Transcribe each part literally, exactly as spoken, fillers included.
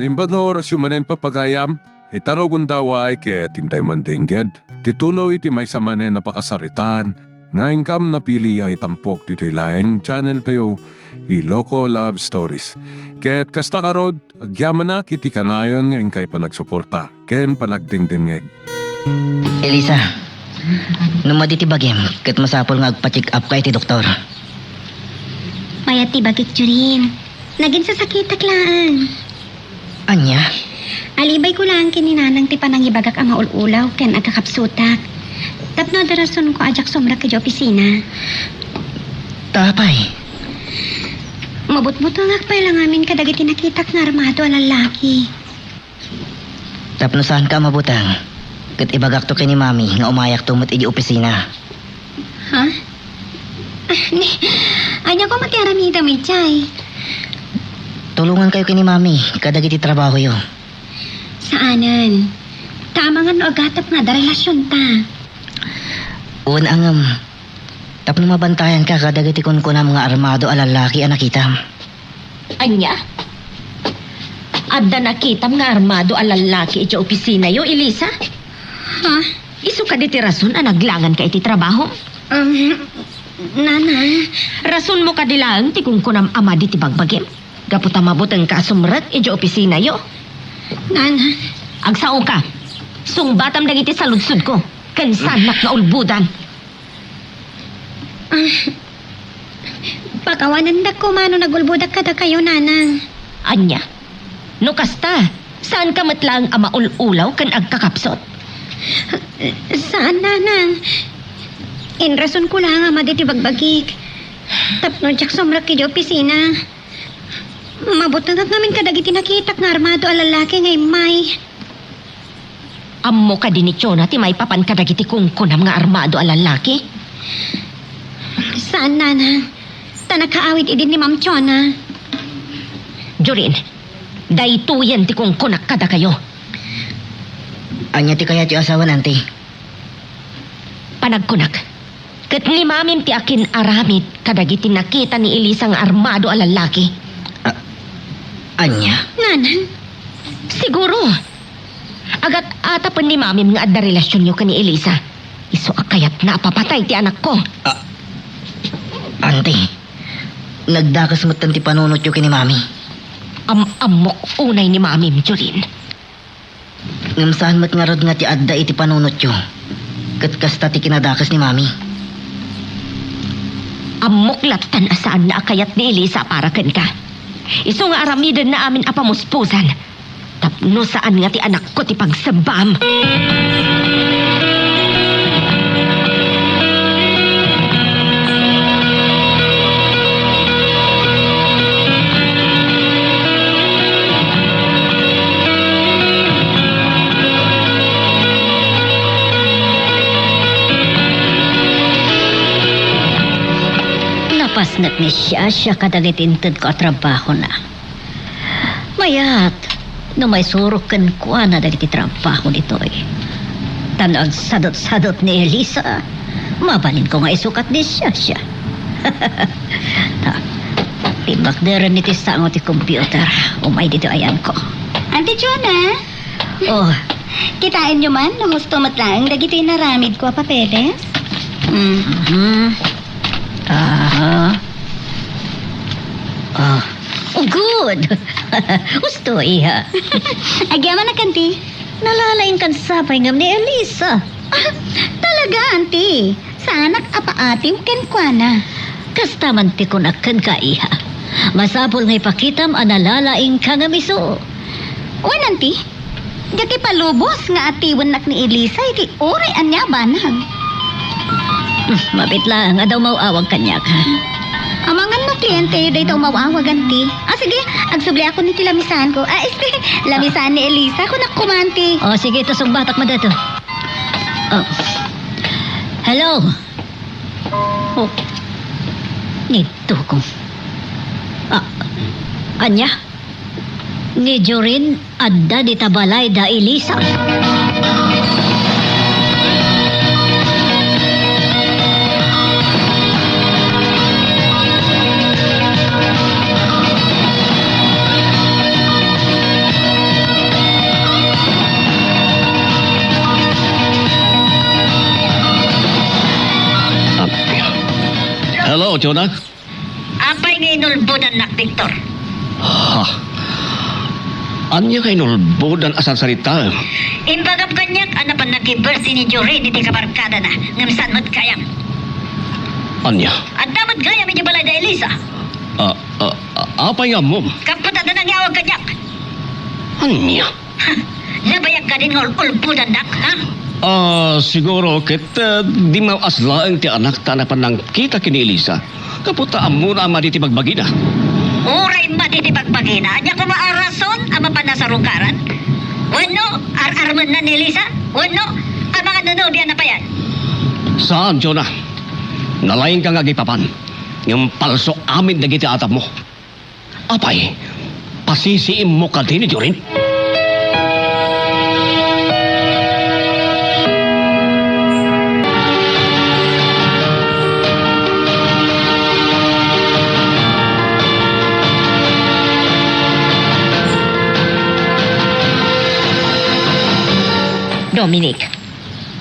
Imbag nga orasyo manen, papagayam, ita no gundaway ket intay mandengged ti tuloy ti maysa manen a pakasaritaan nga inkam napili a itampok ditoy laeng channel tayo, Iloko Love Stories. Ket kasta ngarud, agyamanak iti kanayon nga inkay panagsuporta ken panagdengdengngeg. Elisa, no madi ti bagim, ket masapul nga agpa-check up ka iti doktor. Mayat ti bagik, Jorin. Naginsasakitak laeng. Ania? Alibayko laeng ken ni Nanang ti panangibagak a maul-ulaw ken agkakapsutak. Tapno adda rasonko a diak sumrek idiay opisina. Ta apay? Mabutbutengak pay la ngamin kadagiti nakitak nga armado a lallaki. Tapno saanka a mabuteng, ket ibagakto ken ni Mami nga umayakto met idiay opisina. Ha? Ni, ania koma ti aramidem idiay? Tulongankayo ken ni Mami kadagiti trabahoyo. Saanen. Ta amangan no agatep nga adda relasionta. Wen, ngem, tapno mabantayanka kadagiti kunkunam nga armado a lallaki a nakitam. Ania? Adda nakitam nga armado a lallaki idiay opisinayo, Elisa? Ha? Isu kadi ti rason a naglanganka iti trabaho? Um, Nanang. Rasonmo kadi laeng ti kunkunam a madi ti bagbagim? Gapu ta mabutengka a sumrek idiay opisinayo? Nanang. Agsaoka. Sungbatam dagiti saludsodko. Ken saanak nga ulbodan. Ah, pakawanendak koma no nagulbodak kadakayo, Nanang. Ania? No kasta, saanka met laeng a maul-ulaw ken agkakapsut? Saan, Nanang. Inrasonko laeng a madi ti bagbagik. Tapno diak sumrek idiay opisina. Mabutengak ngamin kadagiti nakitak nga armado a lallaki nga immay. Ammo kadi ni Chona ti maipapan kadagiti kunkunam nga armado a lallaki? Saan, Nanang. Ta nakaawid idin ni Ma'am Chona. Jorin, daytoyen ti kunkunak kadakayo. Ania ti kayatyo a sawen, Auntie? Panagkunak, ket ni Mamim ti akin-aramid kadagiti nakita ni Elisa nga armado a lallaki. A-, ania? Nanang? Siguro. Agat-atapen ni Mamim nga adda relasionyo ken ni Elisa. Isu a kayatna a papatay ti anakko. A-, Auntie, nagdakes metten ti panunotyo ken ni Mami. Am-ammok unay ni Mamim, Jorin. Ngem saan met ngarud nga ti adda iti panunotyo, ket kasta ti kinadakes ni Mami. Ammok lattan a saanna a kayat ni Elisa para kenka. Isu nga aramidenna amin a pamuspusan, tapno saan nga ti anakko ti pagsebbam. Napasnek ni Shasha kadagiti intedko a trabahona. Mayat, no maisurok kenkuana dagiti trabaho ditoy. Ta no agsadutsadut ni Elisa, mabalinko nga isukat ni Shasha. Ta, timmakderen iti sango ti computer. Umay ditoy ayanko. Auntie Chona? Oh. Kitaenyo man no husto met laeng dagiti inaramidko a papeles? Mhm. Aha. Ah. Oh, good. Husto, iha. Agyamanak, Auntie. Nalalaingkan sapay ngem ni Elisa. Ah, talaga, Auntie. Saanak a paatiw kenkuana. Kasta man ti kunak kenka, iha. Masapul nga ipakitam a nalalaingka ngem isu. Wen, Auntie. Diak ipalubos nga atiwennak ni Elisa iti uray ania a banag. Hmm, mabiit laeng, adda umaw-awag kaniak. Amangan no klienteyo dayta umaw-awag, Auntie. Ah, sige, agsubliakon iti lamisaanko. Ah, este, lamisaan ni Elisa, kunak koma, Auntie. Oh, sige, ta sungbatak man dayta. Oh. Hello? Oh. Nidto ko. Ah, ania? Ni Jorin adda dita balay da Elisa. Jonah? Apay nga inulbodannak, Victor? Ha? Ania nga inulbodan a sarsaritaem? Imbagam kaniak a napan nagkibersi ni Jorin iti kabarkadana, ngem saan met gayam. Ania? Adda met gayam iti balay da Elisa. Ah, ah, ah, apay nga ammom? Kapput adda nangyawag kaniak. Ania? Ha? Nabayag kadin nga ul-, ulbodannak, ha? Ah, siguro ket, ah, dimmaw-as laeng ti anakta a napan nangkita ken ni Elisa. Gapu ta ammona a madi ti bagbagina. Uray madi ti bagbagina, ania koma a rason a mapan nasarukaran? Wenno, ar-armenna ni Elisa? Wenno, amangan no nobiana payen? Saan, Jonah. Nalaingka nga agipapan. Ngem palso amin dagiti atapmo. Apay, pasisiimmo kadi ni Jorin? Dominic,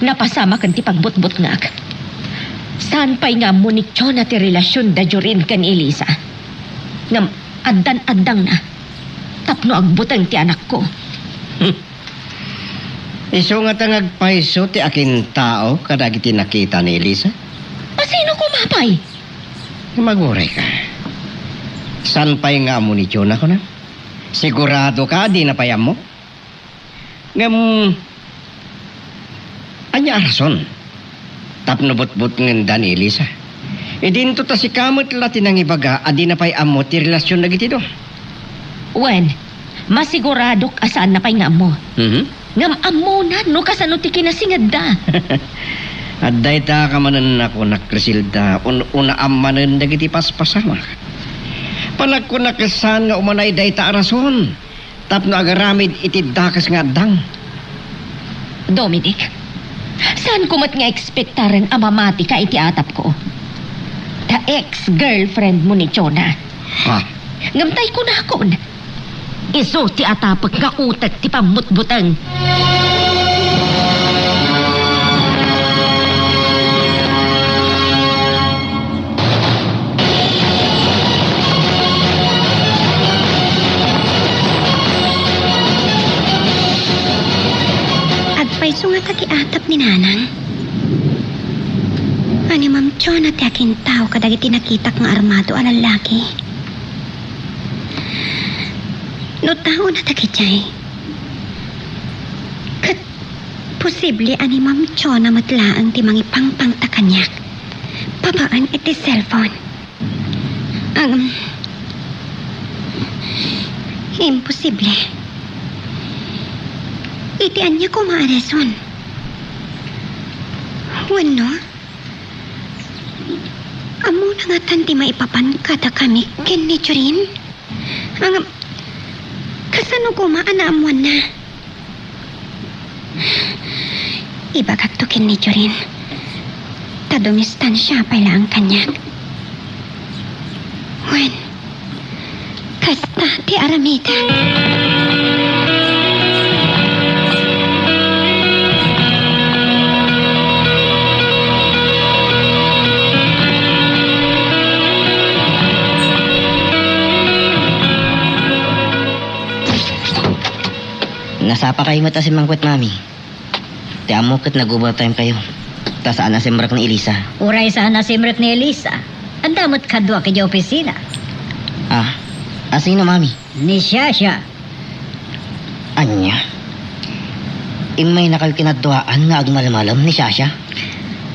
napasamaken ti pagbutbutngak. Saan pay nga ammo ni Jonah ti relasion da Jorin ken Elisa. Ngem addan addangna tapno agbuteng ti anakko. Hmm. Isu ngata nga agpayso ti akintao kadagiti nakita ni Elisa? Asino koma pay? Magurayka. Saan pay nga ammo ni Jonah, kunam? Siguradoka a dina pay ammo? Ngem, ania a rason tapno butbutengenda ni Elisa? Idinto ta sika met la ti nangibaga a dina pay ammo ti relasion dagiti dua. Wen, masiguradok a saanna pay nga ammo. Mhm. Ngem ammona no kasano ti kinasingedda. Adda ita ka manen a kunak, Criselda, un-, unaam manen dagiti paspasamak. Panagkunak saan nga umanay dayta a rason tapno agaramid iti dakes nga addang. Dominic, saanko met nga ekspektaren a mamatika iti atapko. Ta ex-girlfriend mo ni Jonah. Ha? Ngem tay kunakon, isu ti atapek nga utek ti pammutbuteng. Agpayso ngata ti atap ni Nanang? Ania, Ma'am Jonah, ti akintao kadagiti nakitak nga armado a lallaki? No tao na dagijay, ket posible a ni Ma'am Jonah met laeng ti mangipangpangta kaniak babaen iti cellphone. Agam, imposible. Iti ania koma a rason? Wenno, ammona ngatan ti maipapan kadakami ken ni Jorin? Agam, kasano koma a naammoanna? Ibagakto ken ni Jorin, ta dumistansia pay laeng kaniak. Wen, kasta ti aramidek. Nasapakayo met a simmangpet, Mami. Ti ammo ket nagubataymkayo. Ta saan a simrek ni Elisa. Uray saan a simrek ni Elisa, adda met kaduak idiay opisina. Ah, asino, Mami? Ni Shasha. Ania? Immaynakal ken adduaan nga agmalmalem ni Shasha?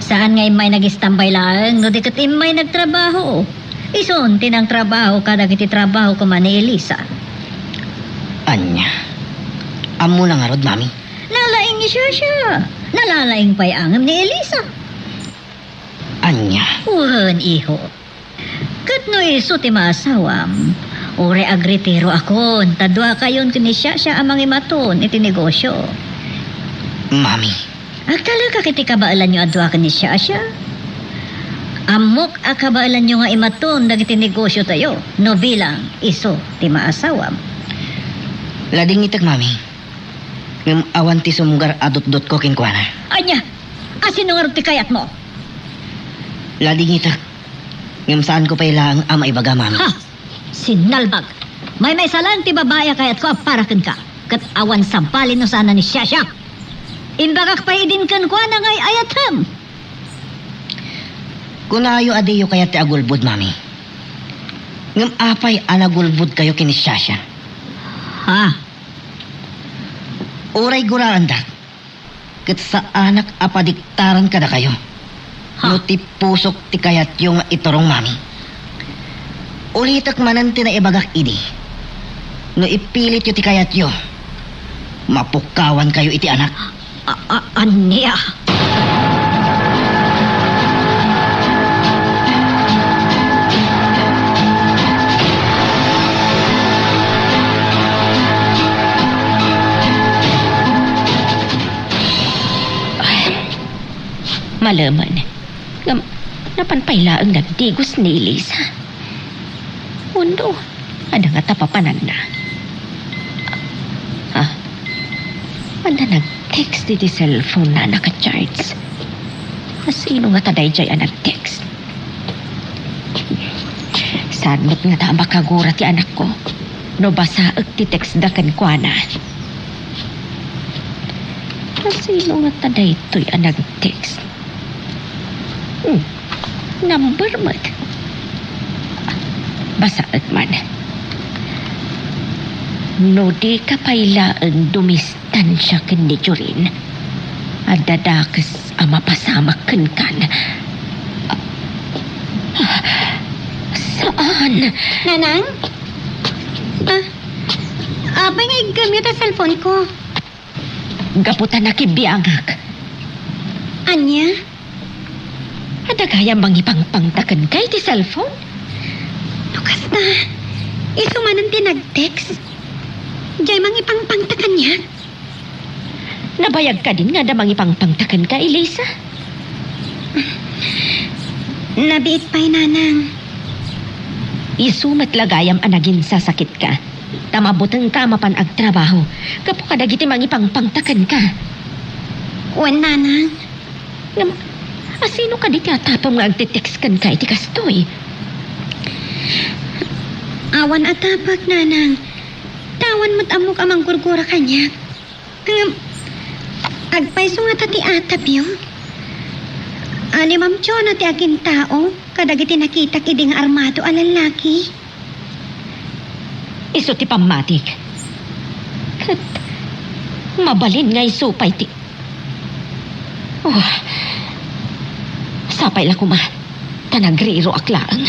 Saan nga immay nagistambay laeng no di ket immay nagtrabaho. Isun ti nangtrabaho kadagiti trabaho koma ni Elisa. Ania? Ammona ngarud, Mami? Nalaing ni Shasha. Nalalaing pay ngem ni Elisa. Ania? Wen, iho. Ket no isu ti maasawam, uray agretiroakon, ta duakayon ken ni Shasha a mangimaton iti negosyo. Mami. Agtalekak iti kabaelanyo a dua ken ni Shasha. Ammok a kabaelanyo nga imaton dagiti negosyotayo no bilang isu ti maasawam. Ladingitek, Mami. Ngem awan ti sumgar a dutdotko kenkuana. Ania? Asino ngarud ti kayatmo? Ladingitek. Ngem saanko pay laeng a maibaga, Mami. Ha! Sinalbag! Maymaysa laeng ti babai a kayatko a para kenka, ket awan sabali no saan a ni Shasha. Imbagak pay idin kenkuana nga ay-ayatem. Kunayo a diyo kayat ti agulbod, Mami. Ngem apay a nagulbodkayo ken ni Shasha? Ha? Uray guraendak, ket saanak a padiktaran kadakayo. Ha? No ti pusok ti kayatyo nga iturong, Mami. Ulitek manen ti naibagak idi. No ipilityo ti kayatyo, mapukkawankayo iti anak. A-, a-, ania? Ay, malemen. Ngem, napan pay laeng nagdigos ni Elisa. Wenno, adda nga tapapananna. Ah, adda nag-text iti cellphone na naka-charge. Asino ngata daydiay a nag-text? Saan met ngata a makagura ti anakko no basaek ti text da kenkuana? Asino ngata daytoy a nag-text? Hmm. Number met. Basaek man. No dika pay laeng dumistansia ken ni Jorin, adda dakes a mapasamak kenkan. Saan? Nanang? Ah, apay nga iggamyo ta cellphone ko? Gapu ta nakibiangak. Ania? Adda gayam mangipangpangta kenka iti cellphone? No kasta, isu manen ti nag-text. Diay mangipangpangta kaniak. Nabayag kadin nga adda mangipangpangta kenka, Elisa? Nabiit pay, Nanang. Isu met la gayam a naginsasakitka. Ta mabutengka a mapan agtrabaho gapu kadagiti mangipangpangta kenka. Wen, Nanang. Ngem, asino kadi ti atapem nga agte-text kenka iti kastoy? Awan atapek, Nanang. Ta awan met ammok a manggurgura kaniak. Ngem, agpayso ngata ti atapyo? Ni Ma'am Chona ti agintao kadagiti nakitak idi nga armado a lallaki? Isu ti pammatik. Ket mabalin nga isu pay ti, oh, sapay la koma ta nagriroak laeng.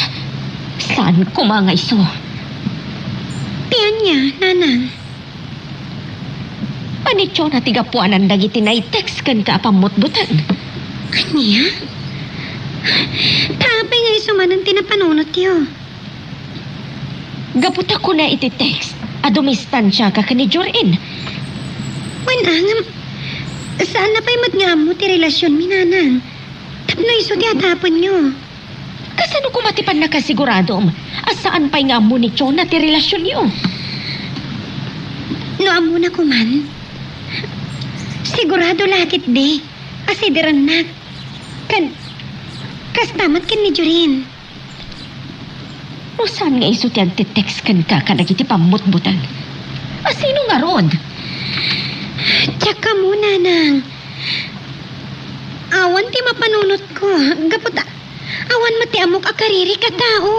Saan koma nga isu? Ti ania, Nanang? Ni Chona ti gapuanan dagiti nai-text kenka a pammutbuteng. Ania? Ta apay nga isu manen ti napanunotyo? Gapu ta kuna iti text a dumistansiaka ken ni Jorin. Wen, ngem, saanna pay met nga ammo ti relasionmi, Nanang. Tapno isu ti atapenyo. Kasano koma ti pannakasiguradom a saan pay nga ammo ni Chona ti relasionyo? No ammona koman, sigurado la ketdi a sidirennak. Ken, kasta met ken ni Jorin. No saan nga isu ti agte-text kenka kadagiti pammutbuteng? Asino ngarud? Diak ammo, Nanang. Awan ti mapanunotko, gapu ta awan met ti ammok a karirik a tao.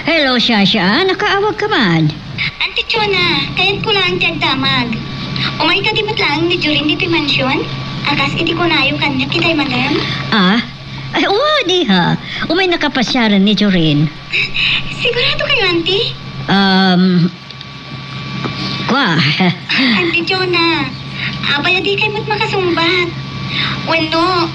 Hello, Shasha. Nakaawag ka man? Auntie Chona, kayatko laeng ti agdamag. Umay kadi met laeng ni Jorin ditoy mansion? A kas iti kunayo kaniak itay manen? Ah? Ay, oo, diha. Umay nakapasiaren ni Jorin. Sigurado kayo, Auntie? Um, Kua. Auntie Chona, apay a dikay met makasungbat? Wenno,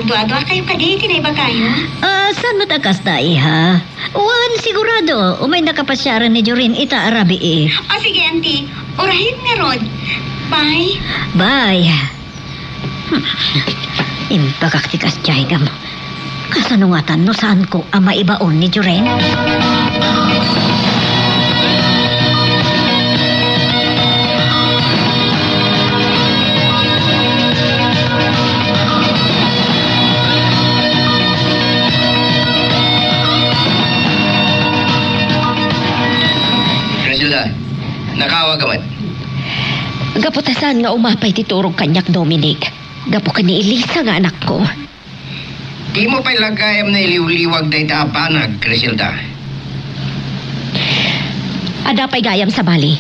agdua-dua kayo kadi iti naibagayo? Ah, saan met a kasta, iha? Wen, sigurado, umay nakapasiaren ni Jorin ita a rabii. O sige, Auntie. Urayen ngarud. Bye. Bye. Imbagak ti kasdiay gam. Kasano ngatan no saanko a maibaon ni Joren? Griselda, nakaawak ka met? Gapu ta saan nga umapay ti turog kaniak, Dominic. Gapu ken ni Elisa nga anakko. Dimo pay la gayam nailiwliwag dayta a banag, Griselda. Adda pay gayam sabali.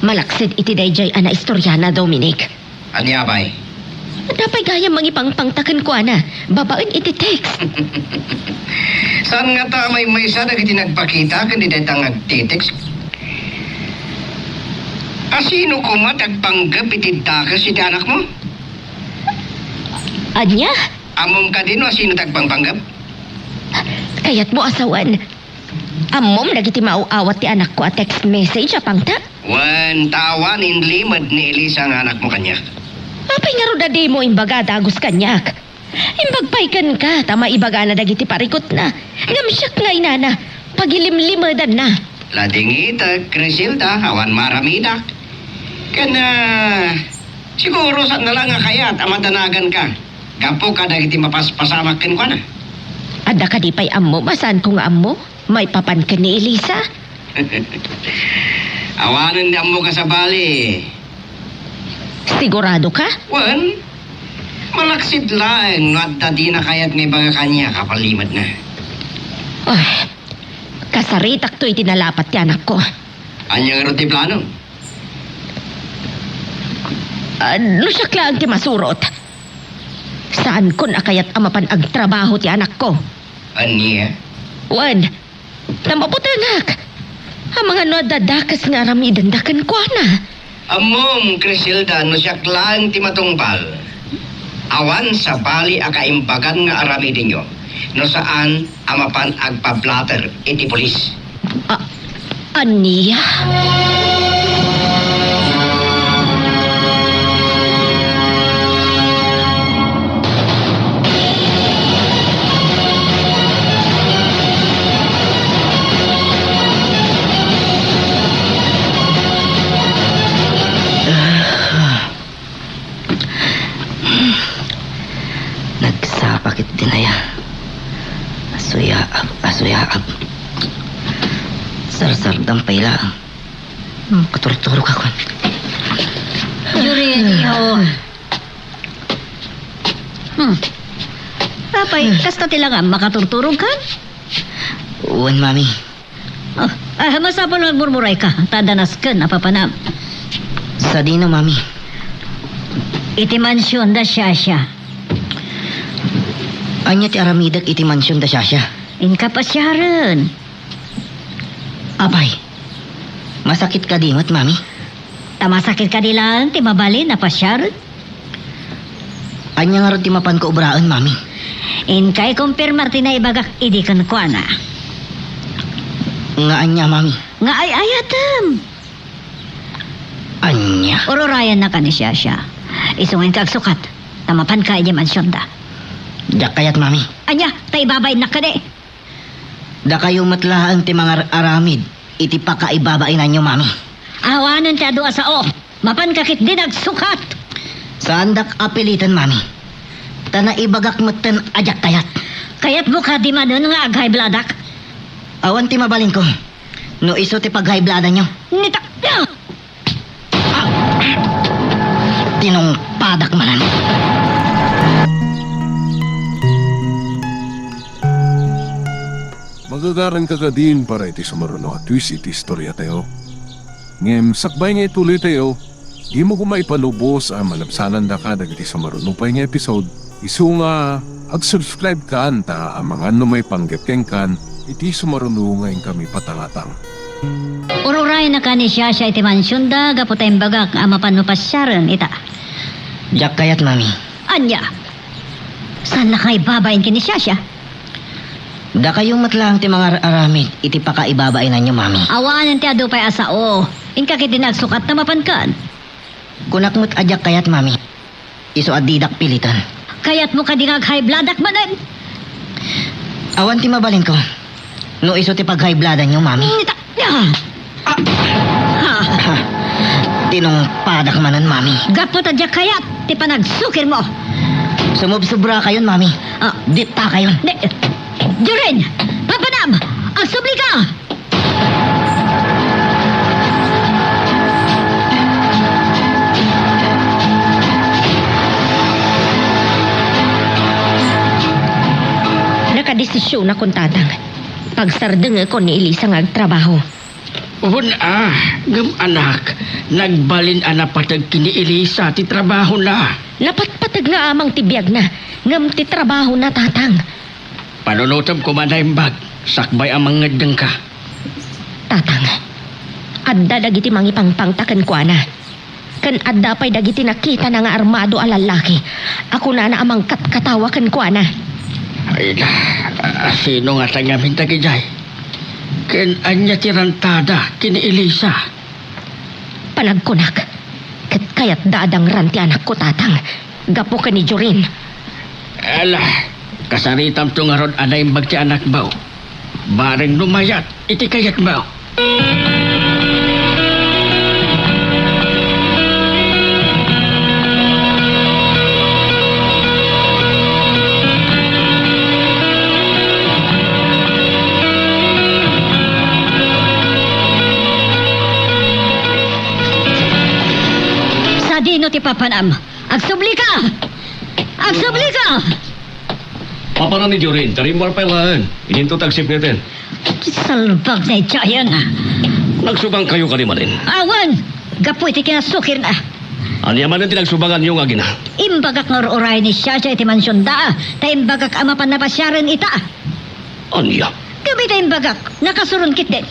Malaksid iti daydiay a naistoriana, Dominic. Ania pay? Adda pay gayam mangipangpangta kenkuana, babaen iti text. Saan ngata a maymaysa dagiti nagpakita ken dayta nga agte-text? Asino koma ti agpanggep iti dakes iti anakmo? Ania? Ammom kadi no asino ti agpangpanggep? Kayatmo a sawen. Ammom dagiti maaw-awat ti anakko a text message a pangta? Wen, ta awan inlimed ni Elisa nga anakmo kaniak. Apay ngarud a dimo imbaga a dagus kaniak? Imbag pay kenka ta maibagana dagiti parikutna. Ngem siak nga inana, pagilimlimedanna. Ladingitek, Criselda, awan maaramidak. Ken, ah, siguro saan na lang nga kayat a madanaganka gapu kadagiti mapaspasamak kenkuana. Adda kadi pay ammom a saanko nga ammo maipapan ken ni Elisa? Awanen ti ammoka sabali. Sigurado ka? Wen, malaksid laeng no adda dina kayat nga ibaga kaniak a pallimed na. Ay, kasaritakto iti nalapat ti anakko. Ania ngarud ti plano? Ah, no siak laeng ti masurot, saankon a kayat a mapan agtrabaho ti anakko. Ania? Wen, ta mabutengak. Amangan no adda dakes nga aramidenda kenkuana. Ammom, Criselda, no siak laeng ti matungpal, awan sabali a kaimbagan nga aramidenyo no saan a mapan agpablater iti pulis. A-, ania? Nagsapa ket dinaya. Asuyaab, asuyaab. Sarsardam pay laeng. Hmm, katurturogakon. Joren, iho. Hmm. Apay, kasta ti langam, makaturturogkan? Wen, Mami. Oh, ah, masapul nga agmurmurayka, ta adda nasken a papanam. Sadino, Mami? Iti mansion da Shasha. Ania ti aramidek iti mansion da Shasha? Inka pasiaren. Apay, masakit kadi met, Mami? Ta masakit kadi laeng ti mabalin a pasiaren? Ania ngarud ti mapanko obraen, Mami? Inkay kumpirmar ti naibagak idi kenkuana. Nga ania, Mami? Nga ay-ayatem. Ania? Ururayannaka ni Shasha. Isu nga inka agsukat, ta mapanka idiay mansionda. Diak kayat, Mami. Ania? Ta ibabainnak kadi? Dakayo met laeng ti mangar-aramid iti pakaibabainanyo, Mami. Awanen ti adu a sao. Mapanka ketdin agsukat. Saandak a piliten, Mami. Ta naibagak metten a diak kayat. Kayatmo kadi manen nga ag-high bloodak? Awan ti mabalinko no isu ti pag-high bloodanyo. Nitak-, ah! Tinungpadak manen. Magagaranka kadin para iti sumaruno a twist iti istoriatayo. Ngem sakbay nga ituloytayo, dimo koma ipalubos a malabsanandaka dagiti sumaruno pay nga episode. Isu nga, ag-subscribe kan ta amangan no maipanggep kenkan iti sumaruno nga inkami patalatan. Ururayannaka ni Shasha iti mansionda gapu ta imbagak a mapanmo pasiaren ita. Diak kayat, Mami. Ania? Saannak nga ibabain ken ni Shasha? Dakayo met laeng ti mangar-aramid iti pakaibabainanyo, Mami. Awanen ti adu pay a sao. Inka ketdin agsukat ta mapankan. Kunak met a diak kayat, Mami. Isu a didak piliten. Kayatmo kadi nga ag-high bloodak manen? Awan ti mabalinko. No isu ti pag-high bloodanyo, Mami. Ngita-, ah! Ah! Tinungpadak manen, Mami. Gapu ta diak kayat ti panagsukirmo. Sumubsobrakayon, Mami. Ah. Dittakayon. Di-, Jorin! Papanam! Agsublika! Nakadesisionakon, Tatang. Pagsardengekon ni Elisa nga agtrabaho. Wen a, ngem anak, nagbalin a napateg ken ni Elisa ti trabahona. Napatpateg nga amang ti biagna, ngem ti trabahona, Tatang. Panunotem koma naimbag, sakbay a mangngeddengka. Tatang, adda dagiti mangipangpangta kenkuana. Ken adda pay dagiti nakitana nga armado a lallaki a kunana a mangkatkatawa kenkuana. Ay, a-, asino ngata ngamin dagidiay? Ken ania ti rantada ken ni Elisa? Panagkunak, ket kayatda a dangran ti anakko, Tatang, gapu ken ni Jorin. Ala, kasaritamto ngarud a naimbag ti anakmo. Bareng no mayat iti kayatmo. Sadino ti papanam? Agsublika! Agsublika! Papanan ni Jorin, tarimbar pay laeng. Idinto tagsipngeten. Salbag na iti ayan. Nagsubangkayo kadi manen? Awan! Gapu iti kinasukirna. Ania manen ti nagsubanganyo nga agina? Imbagak nga ur-urayen ni Shasha iti mansionda, ta imbagak a mapan napasiaren ita. Ania? Gapu ita imbagak, nakasuron ketdin.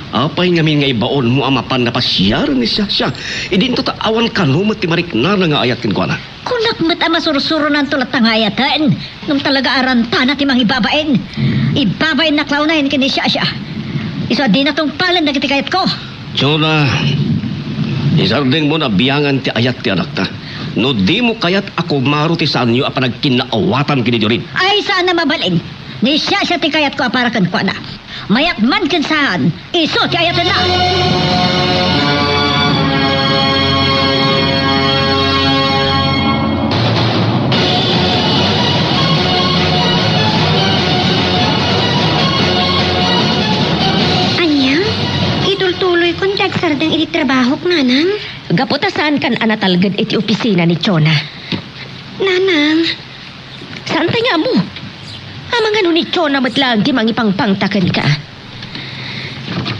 Apay ngamin nga ibaonmo a mapan napasiaren ni Shasha? Idinto ta awan kano met ti mariknana nga ayat kenkuana. Kunak met a masursuronanto latta nga ayaten, ngem talaga a rantana ti mangibabain. Ibabainnak la unayen ken ni Shasha. Isu a dina tungpalen dagiti kayatko. Jonah, isardengmo a biangan ti ayat ti anakta. No dimo kayat a kumaro ti saanyo a panagkinnaawatan ken ni Jorin. Ay, saan a mabalin. Ni Shasha ti kayatko a para kenkuana. Mayat man ken saan, isu ti ayatenna. Ania? Itultuloykon ti agsardeng iti trabahok, nanang? Gapu ta saankan a natalged iti opisina ni Jonah. Nanang, Saan pay nga ammo? Amangan no ni Jonah met laeng ti mangipangpangta kenka.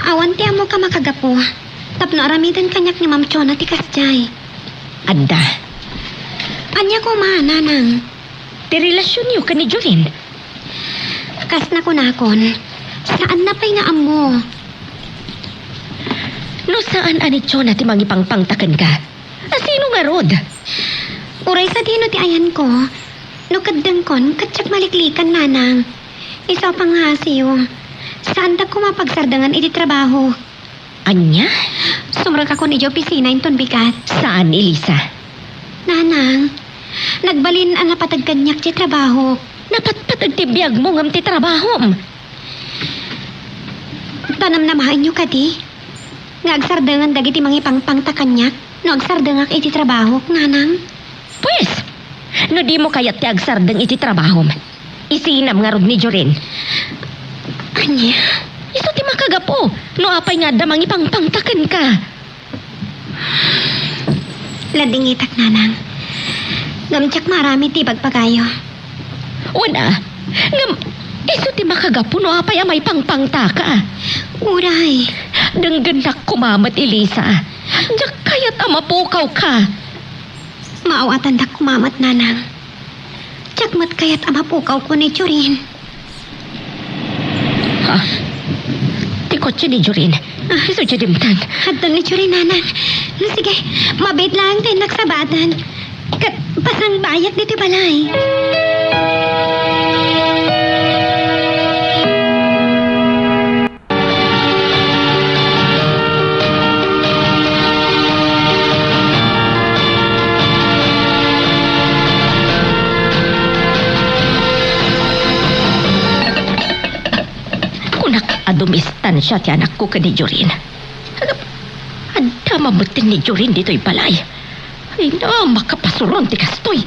Awan ti ammok a makagapu tapno aramiden kaniak ni Ma'am Jonah ti kasdiay. Adda. Ania koma, nanang? Ti relasionyo ken ni Jorin. Kas nakunakon, saanna pay nga ammo. No saan a ni Jonah ti mangipangpangta kenka, a sino ngarud? Uray sadino ti ayanko, no keddengkon, ket diak maliklikan, nanang. Isu a pangngasiyo, saandak koma pagsardengan iti trabaho. Ania? Sumrekakon idiay opisina inton bigat. Saan, Elisa? Nanang, nagbalin a napateg kaniak ti trabaho. Napatpateg ti biagmo ngem ti trabahom. Panamnamaenyo kadi nga agsardengan dagiti mangipangpangta kaniak no agsardengak iti trabahok, nanang? Pues, no dimo kayat ti agsardeng iti trabahom, isinam ngarud ni Jorin. Ania? Isu ti makagapu no apay nga adda mangipangpangta kenka. Ladingitak, nanang. Ngem diak maaramid ti ibagbagayo. Wen a, ngem isu ti makagapu no apay a maipangpangtaka. Uray. Denggennak koma met, Elisa. Diak kayat a mapukawka. Maaw-atandak koma met, nanang. Diak met kayat a mapukawko ni Jorin. Ha? Ti kotse ni Jorin. Ah. Isu diay dimteng. Adda ni Jorin, nanang. No, sige, mabiit laeng ti innak sabatan. Ket pasangbayak ditoy balay. a dumistansia ti anakko ken ni Jorin. Adda mammetten ni Jorin ditoy balay. Ay na, makapasuron ti kastoy.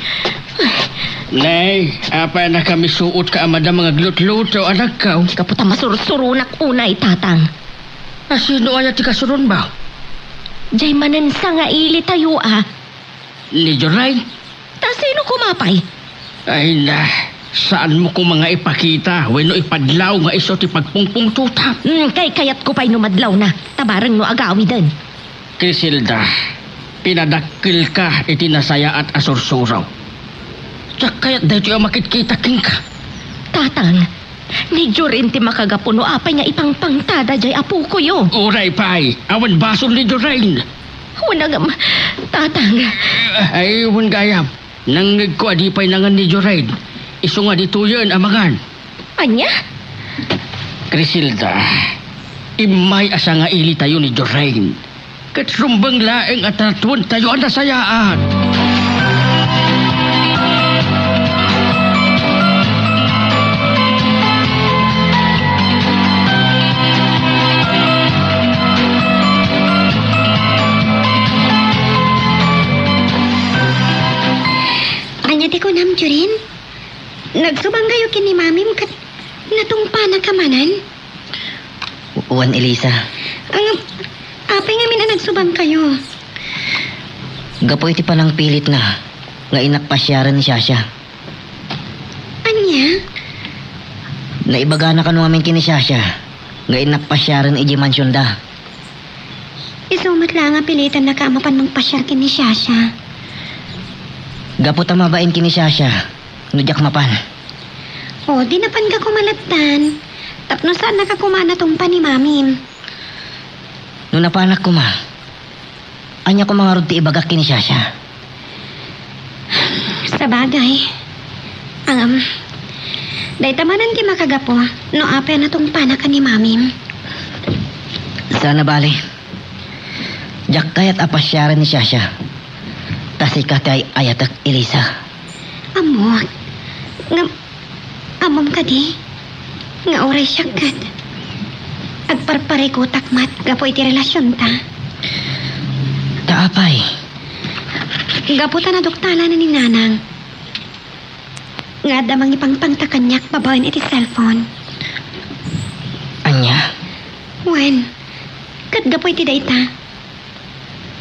Nay, apay a nakamisuotka a madam nga aglutluto, anakko? Gapu ta masursuronak unay, Tatang. A sino aya ti kasuronmo? Jay manen sangaili tayo a. Ni Jorain? Ta sino koma pay? Ay na, saanmo koma nga ipakita wenno ipadlaw nga isu ti pagpungpungtotam? Hmm, kaykayatko pay no madlawna, ta bareng no agawiden. Criselda, pinadakkelka iti nasayaat a sursuro. Diak kayat daytoy a makitkita kenka. Tatang, ni Jorin ti makagapu no apay nga ipangpangtada jay apokoyo. Uray pay, awan basol ni Jorin. Wen a ngem, Tatang. Ay, wen gayam. Nangngegko a di pay nangan ni Jorain. Isu nga ditoyen a mangan. Ania? Criselda, immay a sangaili tayo ni Jorain. Ket rumbeng laeng a tratuentayo a nasayaat. Ania ti kunam, Jorin? Nagsubangkayo ken ni Mamim ket natungpanaka manen? Wen, Elisa. Ang, apay ngamin a nagsubangkayo? Gapu iti panangpilitna nga innak pasiaren ni Shasha. Ania? Naibagana kano ngamin ken ni Shasha nga innak pasiaren idiay mansionda. Isu met la nga pilitennaka a mapan mangpasiar ken ni Shasha. Gapu ta mabain ken ni Shasha no diak mapan. O, di napanka koma lattan. Tapno saannaka koma a natungpa ni Mamim. No napanak koma, ania koma ngarud ti ibagak ken ni Shasha? Sabagay. Ngem, dayta manen ti makagapu no apay a natungpanaka ni Mamim. Saan a bale. Diak kayat a pasiaren ni Shasha. Ta sika ti ay-ayatek, Elisa. Ammok. Ngem, ammom kadi nga uray siak ket agparparikutak met gapu iti relasionta? Ta apay? Gapu ta naduktalan ni Nanang nga adda mangipangpangta kaniak babaen iti cellphone. Ania? Wen, ket gapu iti dayta,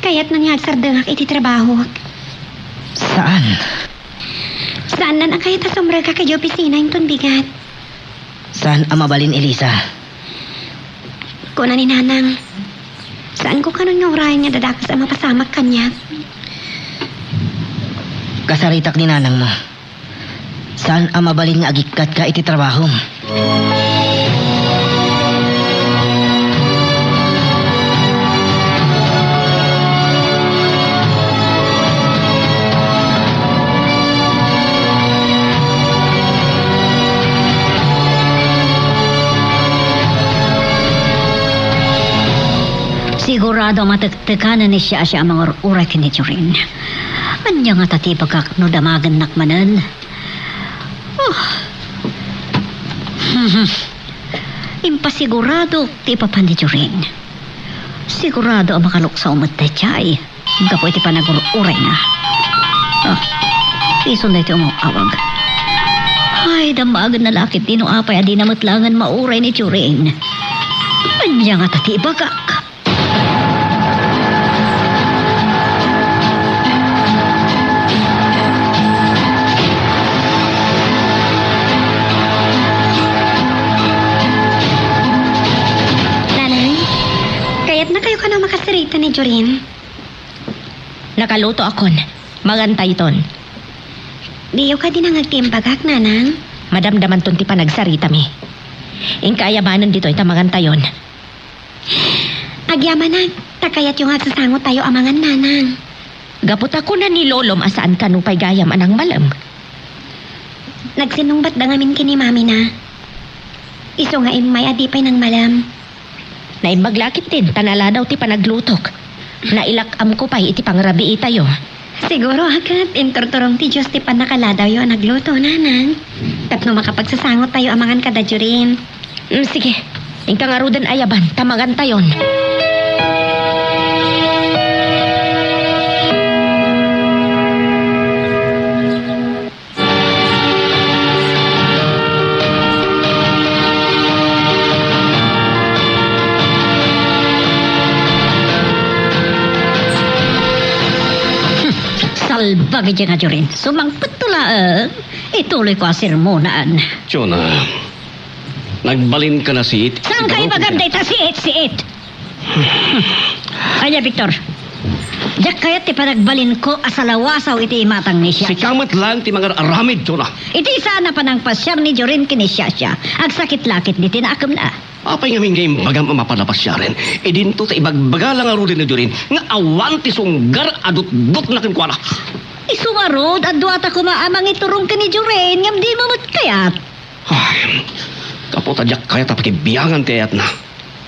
kayatna nga agsardengak iti trabahok. Saan? Saanna a kayat a sumrekak idiay opisina inton bigat. Saan a mabalin, Elisa? Kuna ni Nanang, saanko kanon nga urayen nga adda dakes a mapasamak kaniak. Kasaritak ni Nanangmo. Saan a mabalin nga agikkatka iti trabahom? Sigurado a matektekanen ni Shasha a mangur-uray ken ni Jorin. Ania ngata ti ibagak no damagennak manen? Oh. Impasiguradok ti ipapan ni Jorin. Sigurado a makaluksaw met daydiay gapu iti panagur-urayna. Ah, isun daytoy umaw-awag. Ay, dammagenna la ketdi no apay a dina met laengen mauray ni Jorin. Ania ngata ti ibagak? Nanang, kayatnakayo kano makasirita ni Jorin? Nakalutoakon. Mangantayton. Diyo kadi nangngeg ti imbagak, Nanang? Madamdamanton ti panagsaritami. Inka aya manen ditoy ta mangantayon. Agyamanak, ta kayatyo nga agsasangotayo a mangan, Nanang. Gapu ta kuna ni Lolom a saan kano pay gayam a nangmalem. Nagsinnungbatda ngamin ken ni Mamina. Isu nga immay a di pay nangmalem. Naimbag la ketdin ta naladaw ti panaglutok. Nailak-amko pay iti pangrabiitayo. Siguro, a ket inturturong ti Dios ti pannakaladawyo a nagluto, Nanang. Tapno makapagsasangotayo a mangan kada Jorin. Mm, sige. Inka ngaruden, ayaban, ta magantayon. Salbagi nga Jorin. Sumangpet to laeng. Ituloy ko a sermonan. Jonah, nagbalin ka na siit. Saan ka ibagam dayta siit-siit? Ania, Victor? Diak kayat ti panagbalinko a salawasaw iti imatang ni Shasha. Sika met laeng ti mangar-aramid, Jonah. Iti saan a panangpasiar ni Jorin ken ni Shasha, agsakit la ketdi ti naakemna. Apay ngamin nga imbagam a mapan a pasiaren? Idinto ta ibagbaga la ngaruden ni Jorin nga awan ti sunggar a dutdotna kenkuana. Isu ngarud, adda ta koma a mangiturong ken ni Jorin, ngem dimo met kayat. Ay, gapu ta diak kayat a pakibiangan ti ayatna.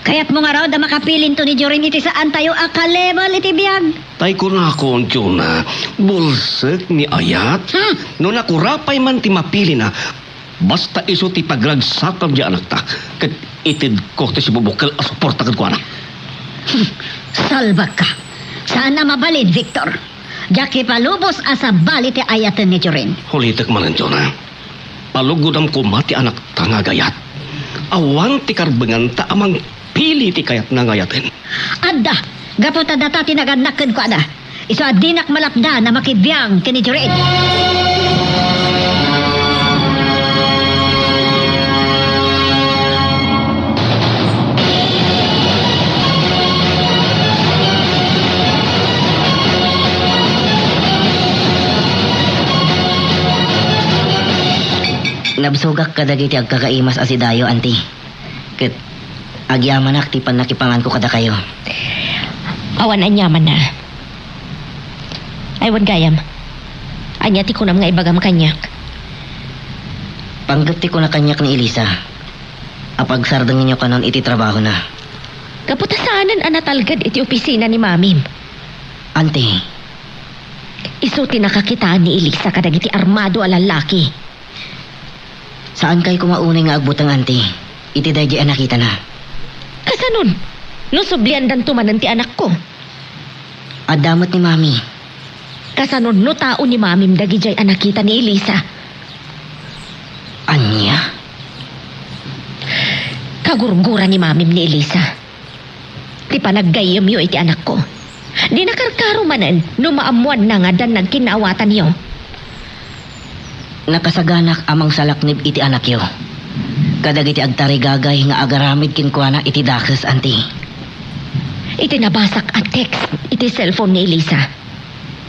Kayatmo ngarud a makapilinto ni Jorin iti saantayo a ka-level iti biag? Tay kunakon, Jonah, bulsek ni ayat. Hmm. No nakurapay man ti mapilina, basta isu ti pagragsakam ti anakta, ket itedko ti sibubukkel a suporta kenkuana. Salbagka. Saan a mabalin, Victor. Diak ipalubos a sabali ti ayaten ni Jorin. Ulitek manen, Jonah. Palugodam koma ti anakta nga agayat. Awan ti karbenganta a mangpili ti kayatna nga ayaten. Adda, gapu ta data ti nagannak kenkuana. Isu a dinak malapdan a makibiang ken ni Jorin. Nabsogak kadagiti agkakaimas a sidayo, Auntie. Ket agyamanak ti pannakipanganko kadakayo. Awan aniamanna. Ay, wen gayam. Ania ti kunam nga ibagam kaniak? Panggep ti kuna kaniak ni Elisa a pagsardengenyo kanon iti trabahona. Gapu ta saanen a natalged iti opisina ni Mamim. Auntie. Isu ti nakakitaan ni Elisa kadagiti armado a lallaki. Saankay koma unay nga agbuteng, Auntie, iti daydiay a nakitana. Kasanon, no subliandanto manen ti anakko? Adda met ni Mami. Kasanon no tao ni Mamim dagidiay a nakita ni Elisa? Ania? Kagurgura ni Mamim ni Elisa ti panaggayyemyo iti anakko. Di nakarkaro manen no maammoanna nga addan nagkinnaawatanyo. Nakasaganak a mangsalaknib iti anakyo kadagiti agtarigagay nga agaramid kenkuana iti dakes, Auntie. Iti nabasak a text iti cellphone ni Elisa,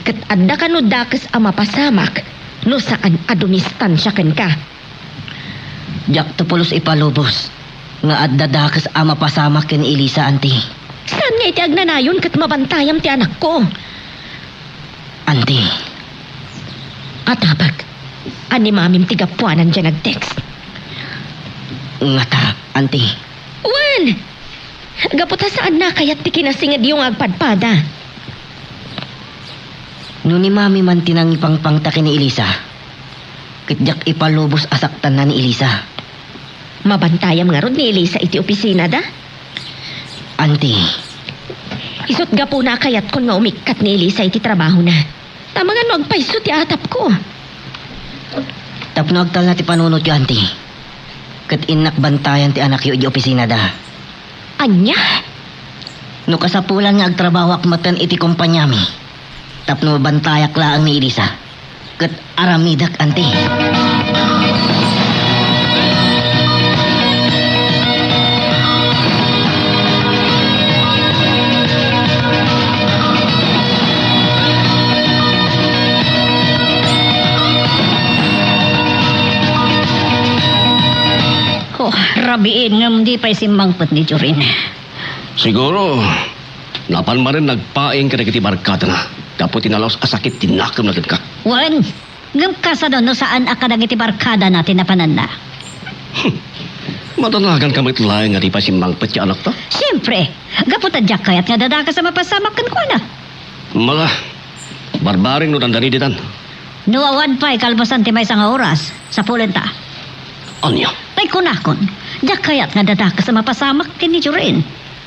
ket adda kano dakes a mapasamak no saan a dumistansia kenka. Diakto pulos ipalubos nga adda dakes a mapasamak ken ni Elisa, Auntie. Saan nga iti agnanayon ket mabantayam ti anakko? Auntie. Atabek, a ni Mamim ti gapuanan diay nag-text. Ngata, Auntie. Wen! Gapu ta saanna a kayat ti kinasingedyo nga agpadpada. No ni Mami man ti nangipangpangta ken ni Elisa, ket diak ipalubos a saktanna ni Elisa. Mabantayam ngarud ni Elisa iti opisinada? Auntie. Isut' gapuna a kayatkon nga umikkat ni Elisa iti trabahona. Ta amangan no agpayso ti atapko. Tapno agtalna ti panunotyo, Auntie, ket innak bantayan ti anakyo iti opisinada. Ania? No kasapulan nga agtrabahoak metten iti kompaniami, tapno mabantayak laeng ni Elisa, ket aramidek, Auntie. Oh, rabiin ngem di pay simmangpet ni Jorin. Siguro, napan manen nagpaing kadagiti barkadana gapu ti nalaus a sakit ti nakemna kenka. Wen, ngem kasano no saan a kadagiti barkadana ti napananna? Madanaganka met laeng nga di pay simmangpet ti anakta? Siempre, gapu ta diak kayat nga adda dakes a mapasamak kenkuana. Mala, barbareng no dandani ditan. No awan pay kalpasan ti maysa nga oras, sapulenta. Ania? Ta Ay, kunakon, diak kayat nga dadakes a mapasamak ken ni Jorin.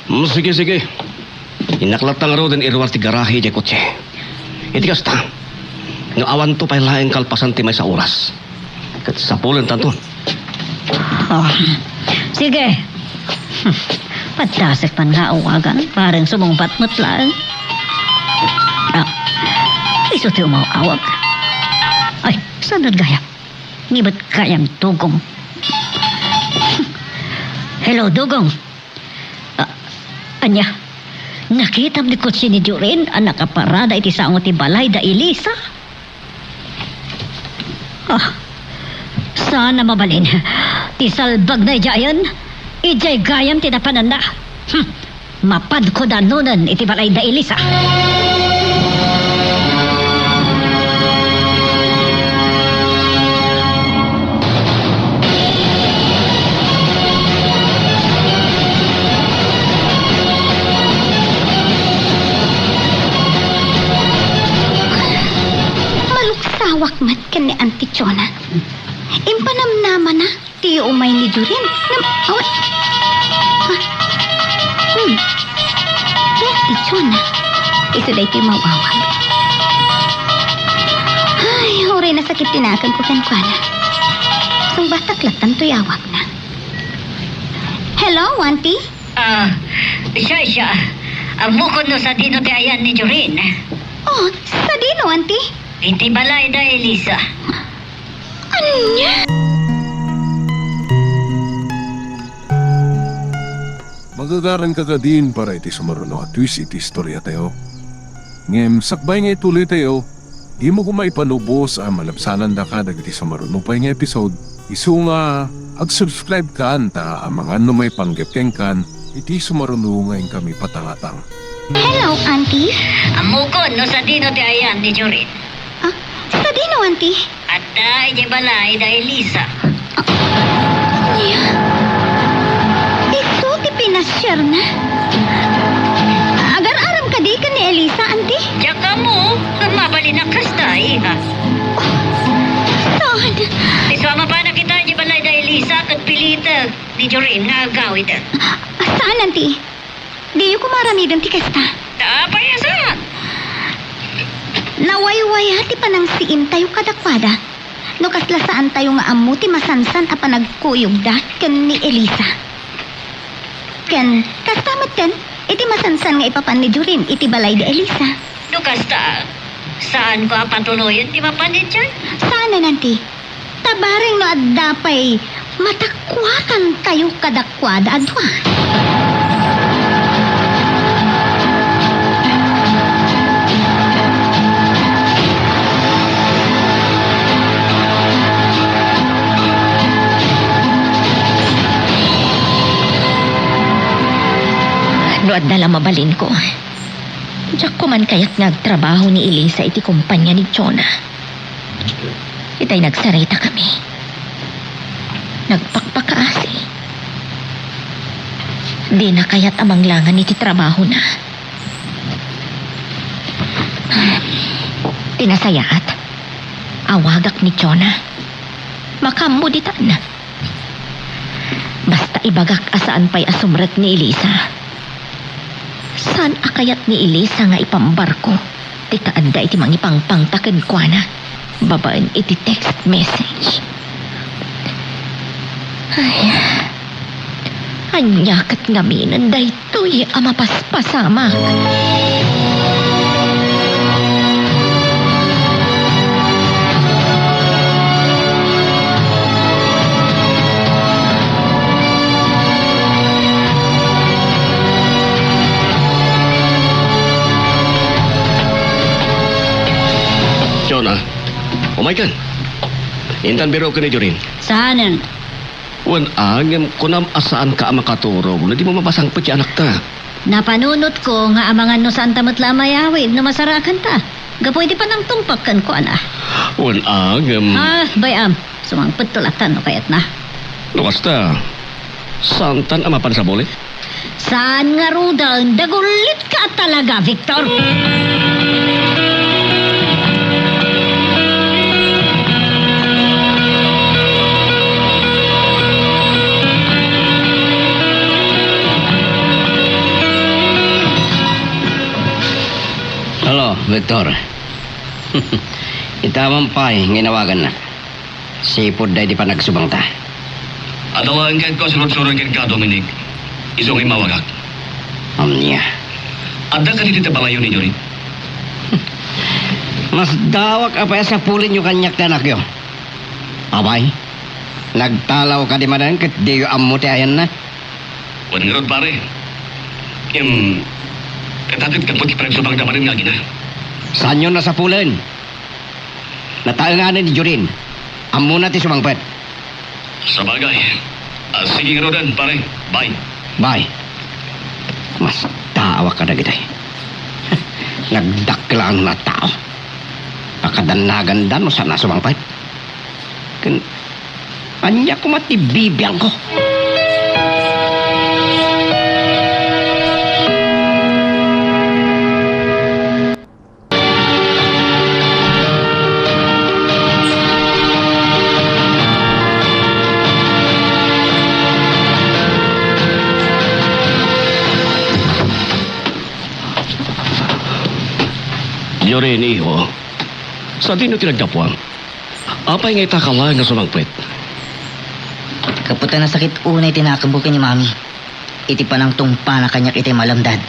Hmm, sige, sige. Innak latta ngaruden iruar ti garahe diay kotse. Iti kasta, no awanto pay laeng kalpasan ti maysa a oras, ket sapulentanton. Oh, sige. Padasek man nga awagan, bareng sumungbat met laeng. Ah, isu ti umaw-awag. Ay, saan gayam? Ngibat gayam, Dugong. Hello, Dugong. Ah, ania? Nakitam ti kotse ni Jorin a nakaparada iti sao ti balay da Elisa? Ah, saan a mabalin? Ti salbagna idiayen, idiay gayam ti napananna. Hmm. Mapadko danonen iti balay da Elisa. Maluksawak met ken ni Auntie Chona. Impanamnamana ti umay ni Jorin. Nam-, awan. Ah. Hmm. Kaya ti Chona. Isu daytoy maw-awag. Ay, uray nasakit ti naganko kenkuana. Sungbatak lattan toy awagna. Hello, Auntie? Ah, siya, siya. Ammokon no sadino ti ayan ni Jorin. Oh, sadino, Auntie? Iti balay da Elisa. Ania? Magagaranka kadin para iti sumaruno a twist iti istoriatayo. Ngem sakbay nga ituloytayo, dimo koma ipalubos a malabsanandaka dagiti sumaruno pay nga episode, isu nga ag-subscribe kan ta amangan no maipanggep kenkan iti sumaruno nga inkami patangatang. Hello, Auntie. Ammokon no sadino ti ayan ni Jorin. Ah, sadino, Auntie? Adda idiay balay da Elisa. Ania? Isu ti pinasiarna? Agar-aram kadi ken ni Elisa, Auntie? Diak ammo, ngem mabalin a kasta, iha. Saan? Isu a mapanak ita idiay balay da Elisa ket pilitek ni Jorin nga agawid. Saan, Auntie? Diyo koma aramiden ti kasta? Apay a saan? Nawaywaya ti panangsiimtayo kadakuada no kasla saantayo nga ammo ti masansan a panagkuyogda ken ni Elisa. Ken kasta metten iti masansan nga ipapan ni Jorin iti balay da Elisa. No kasta, saanko a patuloyen ti mapan idiay? Saanen, Auntie. Ta bareng no adda pay matakuatantayo kadakuada a dua. No adda la mabalinko, diak koman kayat nga agtrabaho ni Elisa iti kompania ni Jonah. Itay nagsaritakami. Nagpakpakaasi. Dina kayat a manglangan iti trabahona. Ti nasayaat, awagak ni Jonah. Makaammo ditan. Basta ibagak a saan pay a sumrek ni Elisa. Saan a kayat ni Elisa nga ipambarko ti kaadda iti mangipangpangta kenkuana babaen iti text message? Ay, ania ket ngamin daytoy? Toy a mapaspasamak. Jonah, umaykan. Intan biro ken ni Jorin. Saanen? Wen a, ngem kunam a saanka a makaturog no di mo mapasangpet ti anakta. Napanunotko nga amangan no saanta met la a mayawid no masarakanta gapu iti panangtungpak kenkuana. Wen a, ngem... Ah, bay-am, sumangpetto latta no kayatna. No kasta, saantan a mapan sabali? Saan ngaruden, dagulitka talaga, Victor. Doktor, ita man pay nga inawagannak. Sipud daydi panagsubangta. Adda laeng kayatko a surod-surod kenka, Dominic. Isu nga immawagak. Ania? Adda kadi ti balayo ni Jorin? Masdawak a pay a sapulenyo kaniak ti anakyo. Apay, nagtalaw kadi manen ket diyo ammo ti ayanna? Wen ngarud, pare. Em, ket apay gapu ti panagsubangda manen nga agina? Saanyon a sapulen? Nataenganen ni Jorin. Ammona ti sumangpet. Sabagay. Ah, sige ngaruden, pare. Bye. Bye. Masdawak kadagitoy. Nagdakkel a tao. Pakadannaganda no saan a sumangpet. Ken, ania koma ti bibiangko? Jorin, iho. Sadino ti naggapuam? Apay nga ita ka laeng a sumangpet? Gapu ta nasakit unay ti nakemko ken ni Mami. Iti panangtungpana kaniak itay malem, Dad.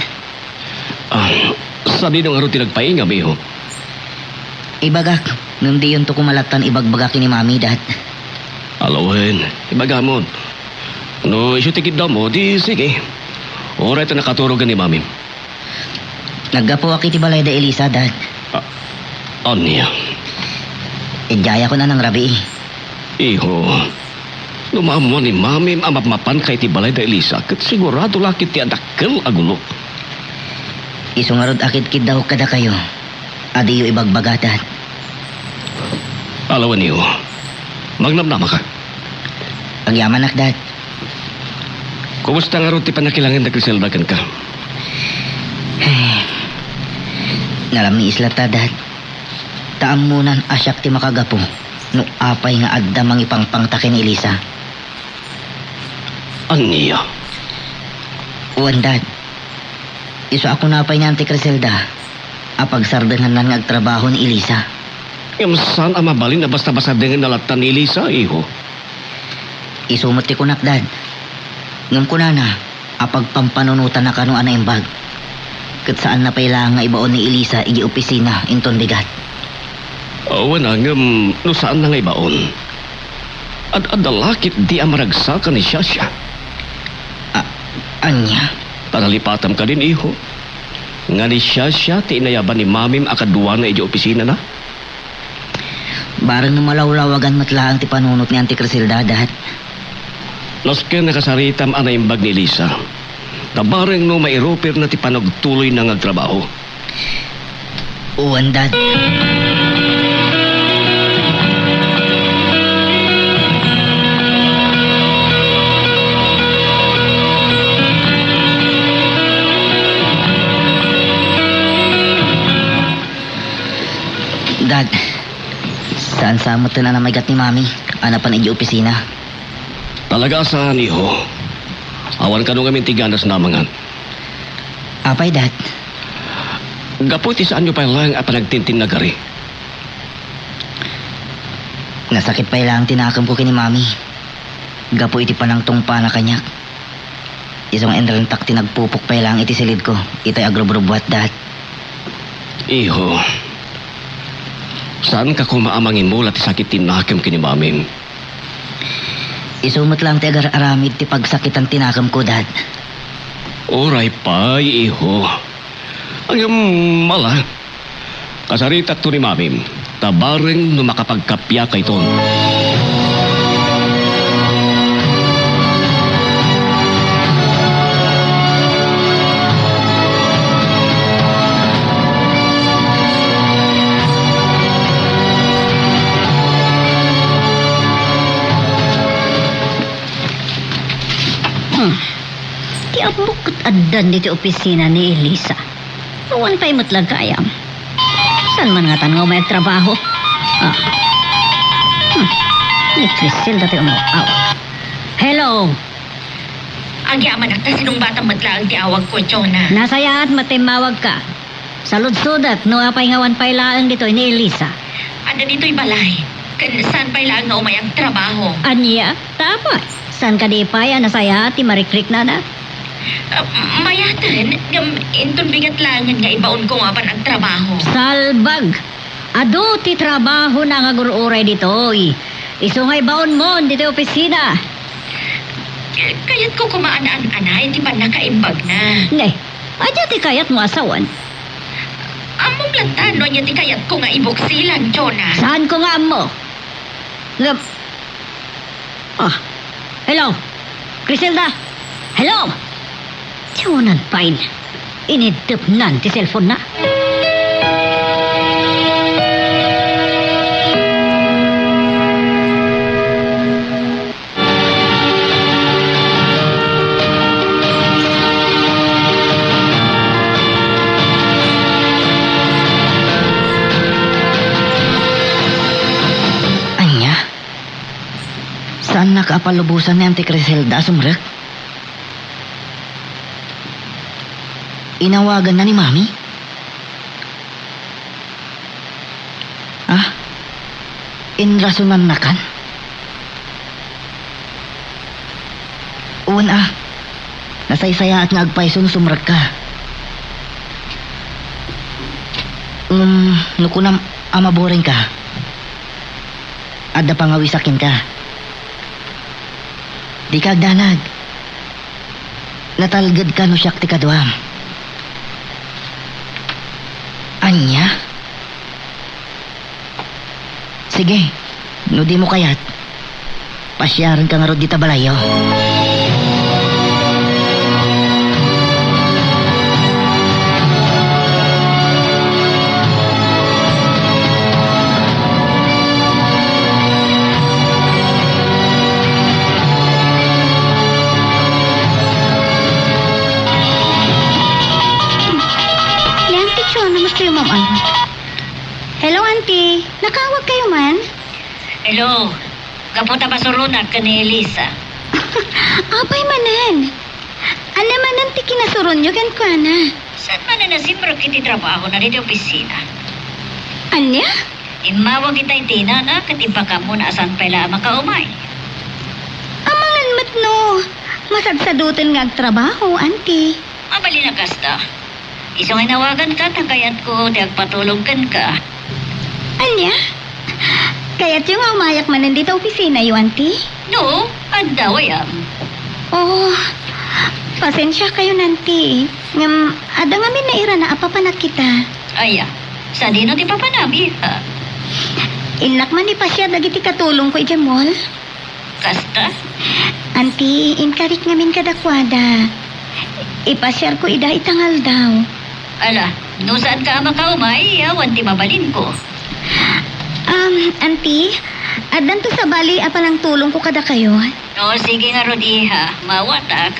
Ah, sadino ngarud ti nagpaingam, iho? Ibagak, ngem diyonto koma lattan ibagbaga ken ni Mami, Dad. Ala wen, ibagamon. No isu ti kiddawmo, di sige. Uray ta nakaturogen ni Mamim. Naggapuak iti balay da Elisa, Dad. Ah, ania? Idiayakon a nangrabii. Iho, no maammuan ni Mamim a mapmapanka iti balay da Elisa, ket sigurado la ket ti adakkel a gulo. Isu ngarud a kidkiddawek kadakayo a diyo ibagbaga, Dad. Ala wen, iho. Magnamnamaka. Agyamanak, Dad. Kumusta ngarud ti pannakilangen da Criselda kenka? Ay, nalamiis latta, Dad. Ta ammonan a siak ti makagapu no apay nga adda mangipangpangta ken ni Elisa. Ania? Wen, Dad. Isu a kuna pay ni Auntie Criselda a pagsardengannan nga agtrabaho ni Elisa. Ngem saan a mabalin a basta-basta sardengenna latta ni Elisa, iho? Isu met ti kunak, Dad. Ngem kunana a pagpampanunotanna kano a naimbag. Ket saanna pay laeng nga ibaon ni Elisa idiay opisina inton bigat. Awan a, ngem no saanna nga ibaon, ad-adda la ketdi a maragsakan ni Shasha. A-, ania? Panalipatam kadin, iho, nga ni Shasha ti inayaban ni Mamim a kaduana idiay opisinana? Bareng no malawlawagan met laeng ti panunot ni Auntie Criselda, Dad. Nasken nakasaritam a naimbag ni Elisa. Ta bareng no mairupirna ti panagtuloyna nga agtrabaho. Wen, Dad. Dad, saan sa metten a namaigat ni Mami a napan idiay opisina? Talaga a saan, iho. Awan kano ngamin ti ganas na amangan. Apay, Dad? Gapu iti saanyo pay laeng a panagtintinnagari. Nasakit pay laeng ti nakemko ken ni Mami gapu iti panangtungpana kaniak. Isu nga inrentak ti nagpupok pay laeng iti silidko itay agrubrubuat, Dad. Iho, saanka koma a mangimula ti sakit ti nakem ken ni Mamim? Isu met laeng ti agar-aramid ti pagsakitan ti nakemko, Dad. Uray pay, iho. Ngem ala, kasaritakto ni Mamim, ta bareng no makapagkappiakayton. Hmm. Ti ammok ket addan ditoy opisina ni Elisa. Awan pay met la gayam. Saan man ngatan nga umay agtrabaho? Ah. Hmm. Ni Criselda ti umaw-awag. Hello? Agyamanak ta sinungbatam met laeng ti awagko, Jonah. Nasayaat met ta immawagka. Saludsodak no apay nga awan pay laeng ditoy ni Elisa. Adda ditoy balay, ken saan pay laeng nga umay agtrabaho. Ania? Tapay, saan kadi pay a nasayaat ti marikriknana? Ah, mayaten, ngem inton bigat laengen nga ibaonko nga apan agtrabaho. Salbag! Adu ti trabahona nga agur-uray ditoy. Isu nga ibaonmon ditoy opisina. Kayatko koma a naan-anay ti pannakaimbagna. Ne, ania ti kayatmo a sawen? Ammom latta no ania ti kayatko nga ibuksilan, Jonah. Saanko nga ammo? Ngem, ah, hello? Criselda? Hello? Diyo nan pain. Inidepnan ti cellphone na. Ania? Saannak a palubosan ni Auntie Criselda a sumrek? Inawaganna ni Mami? Ah, inrasonannakan? Wen a, nasaysayaat nga agpayso no sumrekka. Ngem no kunam a maboringka, adda pangawisak kenka. Dika agdanag. Natalgedka no siak ti kaduam. Ania? Sige, no dimo kayat, pasiarenka ngarud dita balayyo. Ni Auntie Chona, mas kayo, ma'am, ano? Hello, Auntie. Nakaawag kayo man? Hello. Gapu ta masuronak ken ni Elisa. Apay manen? Ania manen ti kinasuronyo kenkuana? Saan manen a simrek iti trabahona ditoy opisina? Ania? Immawag itay ti inana ket impakaammo a saan pay la a makaumay. Amangan met no masadsadoten nga agtrabaho, Auntie. Mabalin a kasta. Isu nga inawaganka ta kayatko ti agpatulong kenka. Ania? Kayatyo nga umayak manen dita opisinayo, Auntie? No, adda, way-am. Oh, pasensiakayon, Auntie. Ngem, adda ngamin nairana a papanak kita. Aya, sadino ti papanam, iha? Innak man ipasiar dagiti katulongko idiay mall. Kasta? Auntie, inkarik ngamin kadakuada. Ipasiarko ida ita nga aldaw. Ala, no saanka a makaumay, awan ti mabalinko. Um, Auntie, addanto sabali a panangtulongko kadakayo. No, sige ngarud, iha. Mawatak.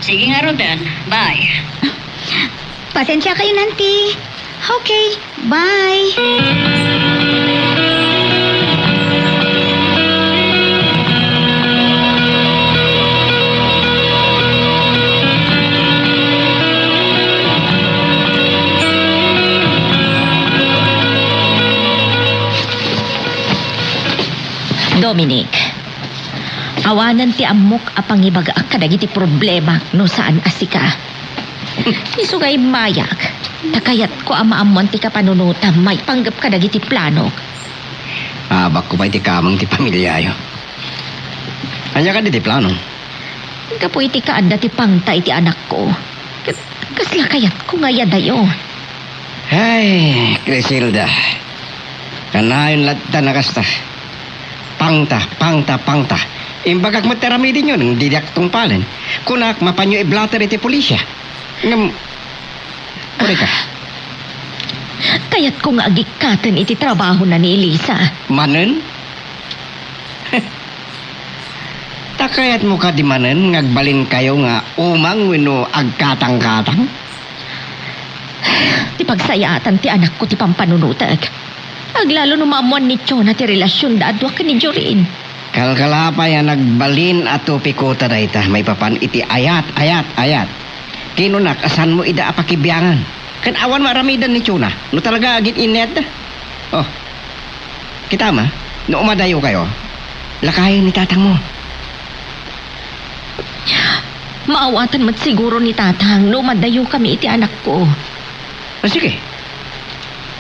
Sige ngaruden. Bye. Pasensiakayon, Auntie. Okay, bye. Dominic, awanen ti ammok a pangibagaak kadagiti problemak no saan a sika. Isu nga immayak, ta kayatko a maammuan ti kapanunotam maipanggep kadagiti planok. Aabakko pay ti kameng ti pamiliayo. Ania kadi ti plano? Gapu iti kaadda ti pangta iti anakko, ket kasla kayatko nga iyadayo. Ay, Criselda. Kanayon latta a kasta. Pangta, pangta, pangta. Imbagak met ti aramidenyo nang diak tungpalen. Kunak, mapanyo i-blotter iti pulisya. Ngem, kurika. Kayatko nga agikkaten iti trabahona ni Elisa. Manen? Ta kayatmo kadi manen nga agbalinkayo nga umang wenno agkatangkatang? Ti pagsayaatan ti anakko ti pampanunotek. Aglalo no maammuan ni Chona ti relasionda a dua ken ni Jorin. Kalkalapay a nagbalin a topiko ta dayta maipapan iti ayat, ayat, ayat. Kinunak a saanmo ida a pakibiangan. Ken awan maaramiden ni Chona no talaga agin-innayatda. Oh, kitam, no umadayokayo, lakayen ni tatangmo. Maawatan met siguro ni tatang no umadayokami iti anakko. Ah, sige.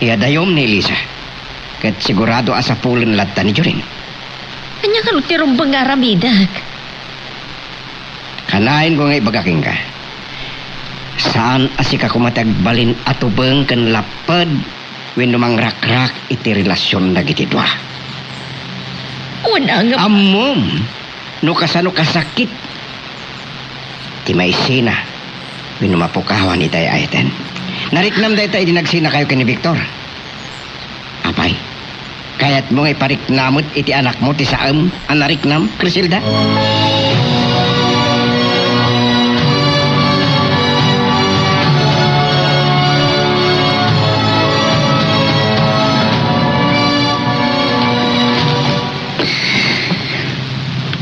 Iadayom ni Elisa. Ket sigurado a sapulen latta ni Jorin. Ania kano ti rumbeng nga aramidek? Kanayon ko nga ibaga kenka, saan a sika koma ti agbalin a tubeng ken lapped wenno mangrakrak iti relasion dagiti dua. Wen, angam. Ammom no kasano kasakit ti maisina wenno mapukawan iti ay-ayaten. Nariknam dayta idi nagsinakayo ken ni Victor. Apay, kayatmo nga ipariknam met iti anakmo ti saaem a nariknam, Criselda?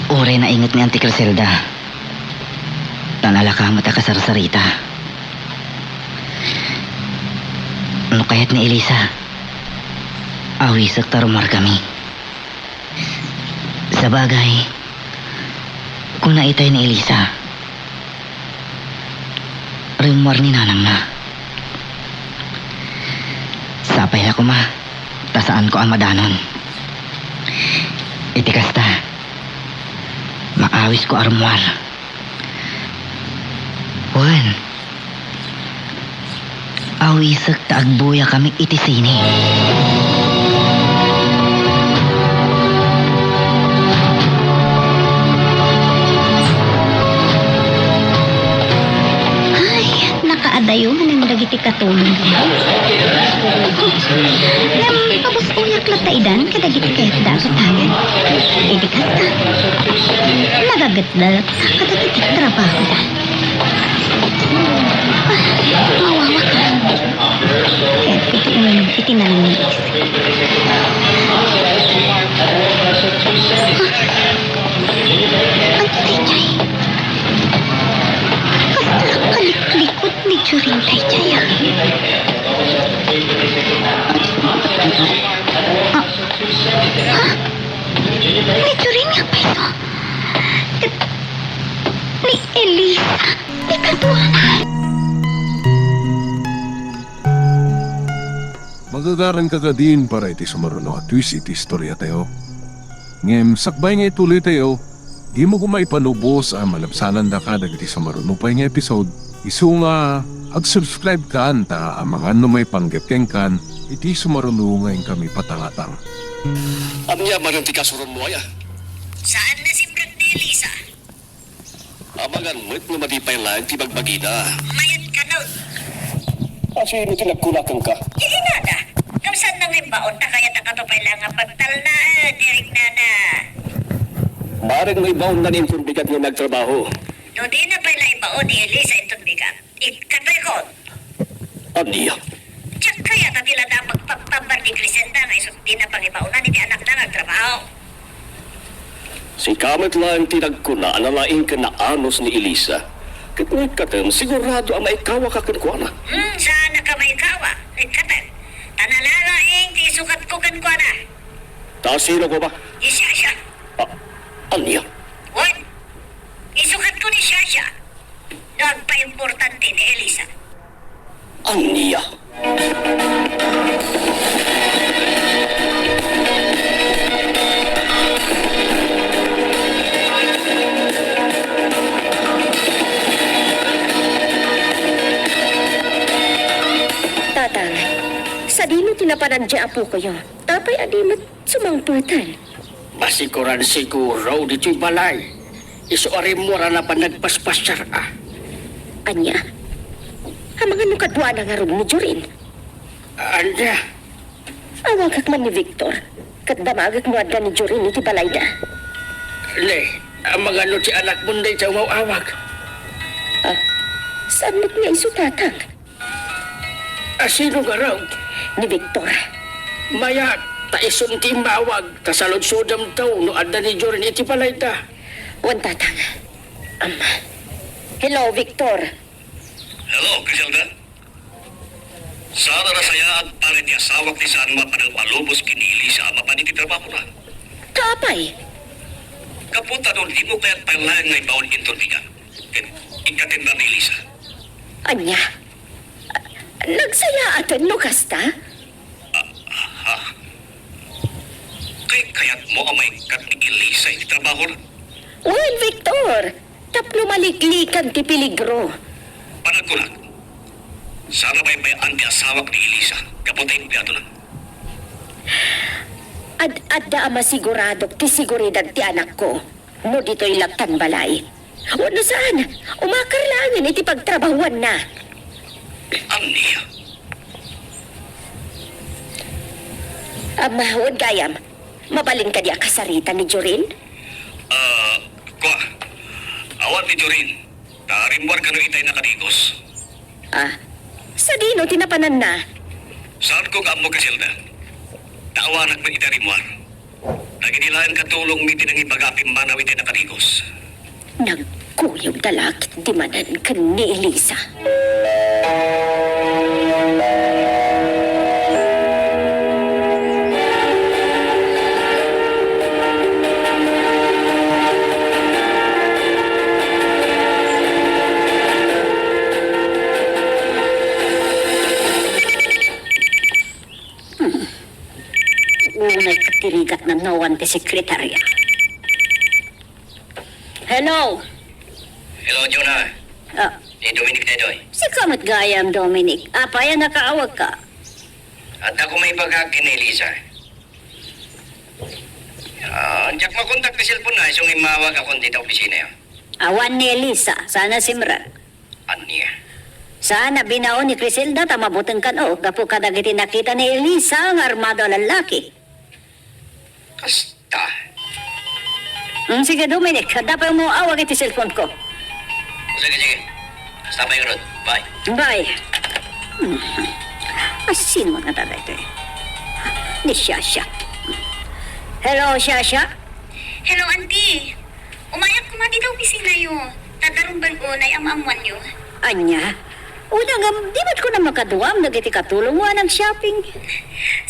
Uray nainget nga anti Criselda, ta nalaka met a kasarsarita. No kayat ni Elisa, awisek ta rummuarkami. Sabagay, kuna itay ni Elisa, rimmuar ni nanangna. Sapay la koma ta saanko a madanon. Iti kasta, maawisko a rummuar. Wen, awisek ta agbuyakami iti sine. Ay, nakaadayo manen dagiti katulong. Ngem pabus-oyak latta idan kadagiti kayatda a gatangek. Idi kasta, nagagetda latta kadagiti trabahoda. Ah, mawawak. Kayatko ti uminom iti nanang ni Luis. Ah, ania daydiay? Kasta kaliklikod ni Jorin daydiay, ah. Ah, ah, ni Jorin nga pay isu. Ket ni Elisa, ni kaduana. Magagaranka kadin para iti sumaruno a twist iti istoriatayo. Ngem sakbay nga ituloytayo, dimo koma ipanubos a malabsanandaka dagiti sumaruno pay nga episode, isu nga ag-subscribe-kan ta amangan no maipanggep kenkan iti sumaruno nga inkami patangatang. Ania manen ti kasuronmo aya? Saan nga simrek ni Elisa? Amangan met no madi pay laeng ti bagbagida. Mayat kano. Asino ti nagkuna kenka? Iti nada. Ngem saan nga imbaon ta kayat a kato pay laeng nga pagtalnaen ti riknana. Bareng no ibaonna ni inton bigat nga nagtrabaho. No dina pay la ibaon ni Elisa inton bigat, ikkatoykon. Ania? Diak kayat a ti la daan pagpagpambar ni Criselda nga isu ti napangibaonan iti anakna nga agtrabaho. Sika met laeng ti nagkuna a nalaing ken naanus ni Elisa. Ket no ikkatem, sigurado a maikawaka kenkuana. Hmm, saanka maikawa, ikkatem. Ta nalalaing ti isukatko kenkuana. Ta sino koma? Ni Shasha. Ah, ania? Wen, isukatko ni Shasha. No agpaimportante ni Elisa. Ania? Tatang, sadino ti napanan diay apokoyo? Apay a di met sumangpeten? Masikoran siguro ditoy balay. Isu a rimmuar a napan nagpaspasiar a. Ania? Amangan no kaduana ngarud ni Jorin? Ania? Awagak man ni Victor, ket damagek no adda ni Jorin iti balayda. Ne, amangan no ti anakmon dayta umaw-awag. Ah, saan met nga isu, Tatang? A sino ngarud? Ni Victor. Mayat, ta isun ti immawag, ta saludsodemto no adda ni Jorin iti balayda. Wen, Tatang. Am, hello, Victor. Hello, Criselda. Saan a nasayaat pay ti asawak ti saan mapan nagpalubos ken ni Elisa a mapan iti trabahona? Kaapay? Gapu ta no dimo kayat pay laeng nga ibaon inton bigat, ket ikkatendan ni Elisa. Ania? Nagsayaaten no kasta? Ah, ah, ah. Kay kayatmo a maikkat ni Elisa iti trabahona? Wen, Victor, tapno maliklikan ti peligro. Panagkunak, saan a baybay-an ti asawak ni Elisa gapu ta empleadona. Ad-adda a masiguradok ti seguridad ti anakko no ditoy lattan balay. Wenno saan, umakar laengen iti pagtrabahuanna. Ania? Ama, wen gayam, mabalin kadi a kasarita ni Jorin? Ah, kua, awan ni Jorin. Ta rimmuar kano itay nakadigos. Ah, sadino ti napananna? Saanko nga ammo, Griselda. Ta awanak met itay rimmuar. Dagiti laeng katulongmi ti nangibaga a pimmanaw itay nakadigos. Nagkuyogda la ketdi manen ken ni Elisa. Hmm. Unay ket ti rigat nga nawan ti sekretaria. Hello? Hello, Jonah. Ah. Ni Dominic daytoy. Sika met gayam, Dominic. Apay a nakaawagka? Adda ko maibagak ken ni Elisa. Ah, diak makontak ti cellphone-na, isu nga immawagakon dita opisina. Awan ni Elisa, saan a simrek. Ania? Saan a binaon ni Criselda ta mabutengkan, o, gapu kadagiti nakita ni Elisa nga armado a lallaki. Kasta. Mm, sige, Dominic, adda pay umawag iti cellphone-ko. Sige, sige. Basta pay ngarud. Bye. Bye. Mm. Asino nga dagiti? Ni Shasha. Hello, Shasha? Hello, Auntie. Umayak koma dita opisinayo. Ta darumben unay a maammoanyo. Ania? Una nga, di met kuna makaduam dagiti katulongmo a nag-shopping?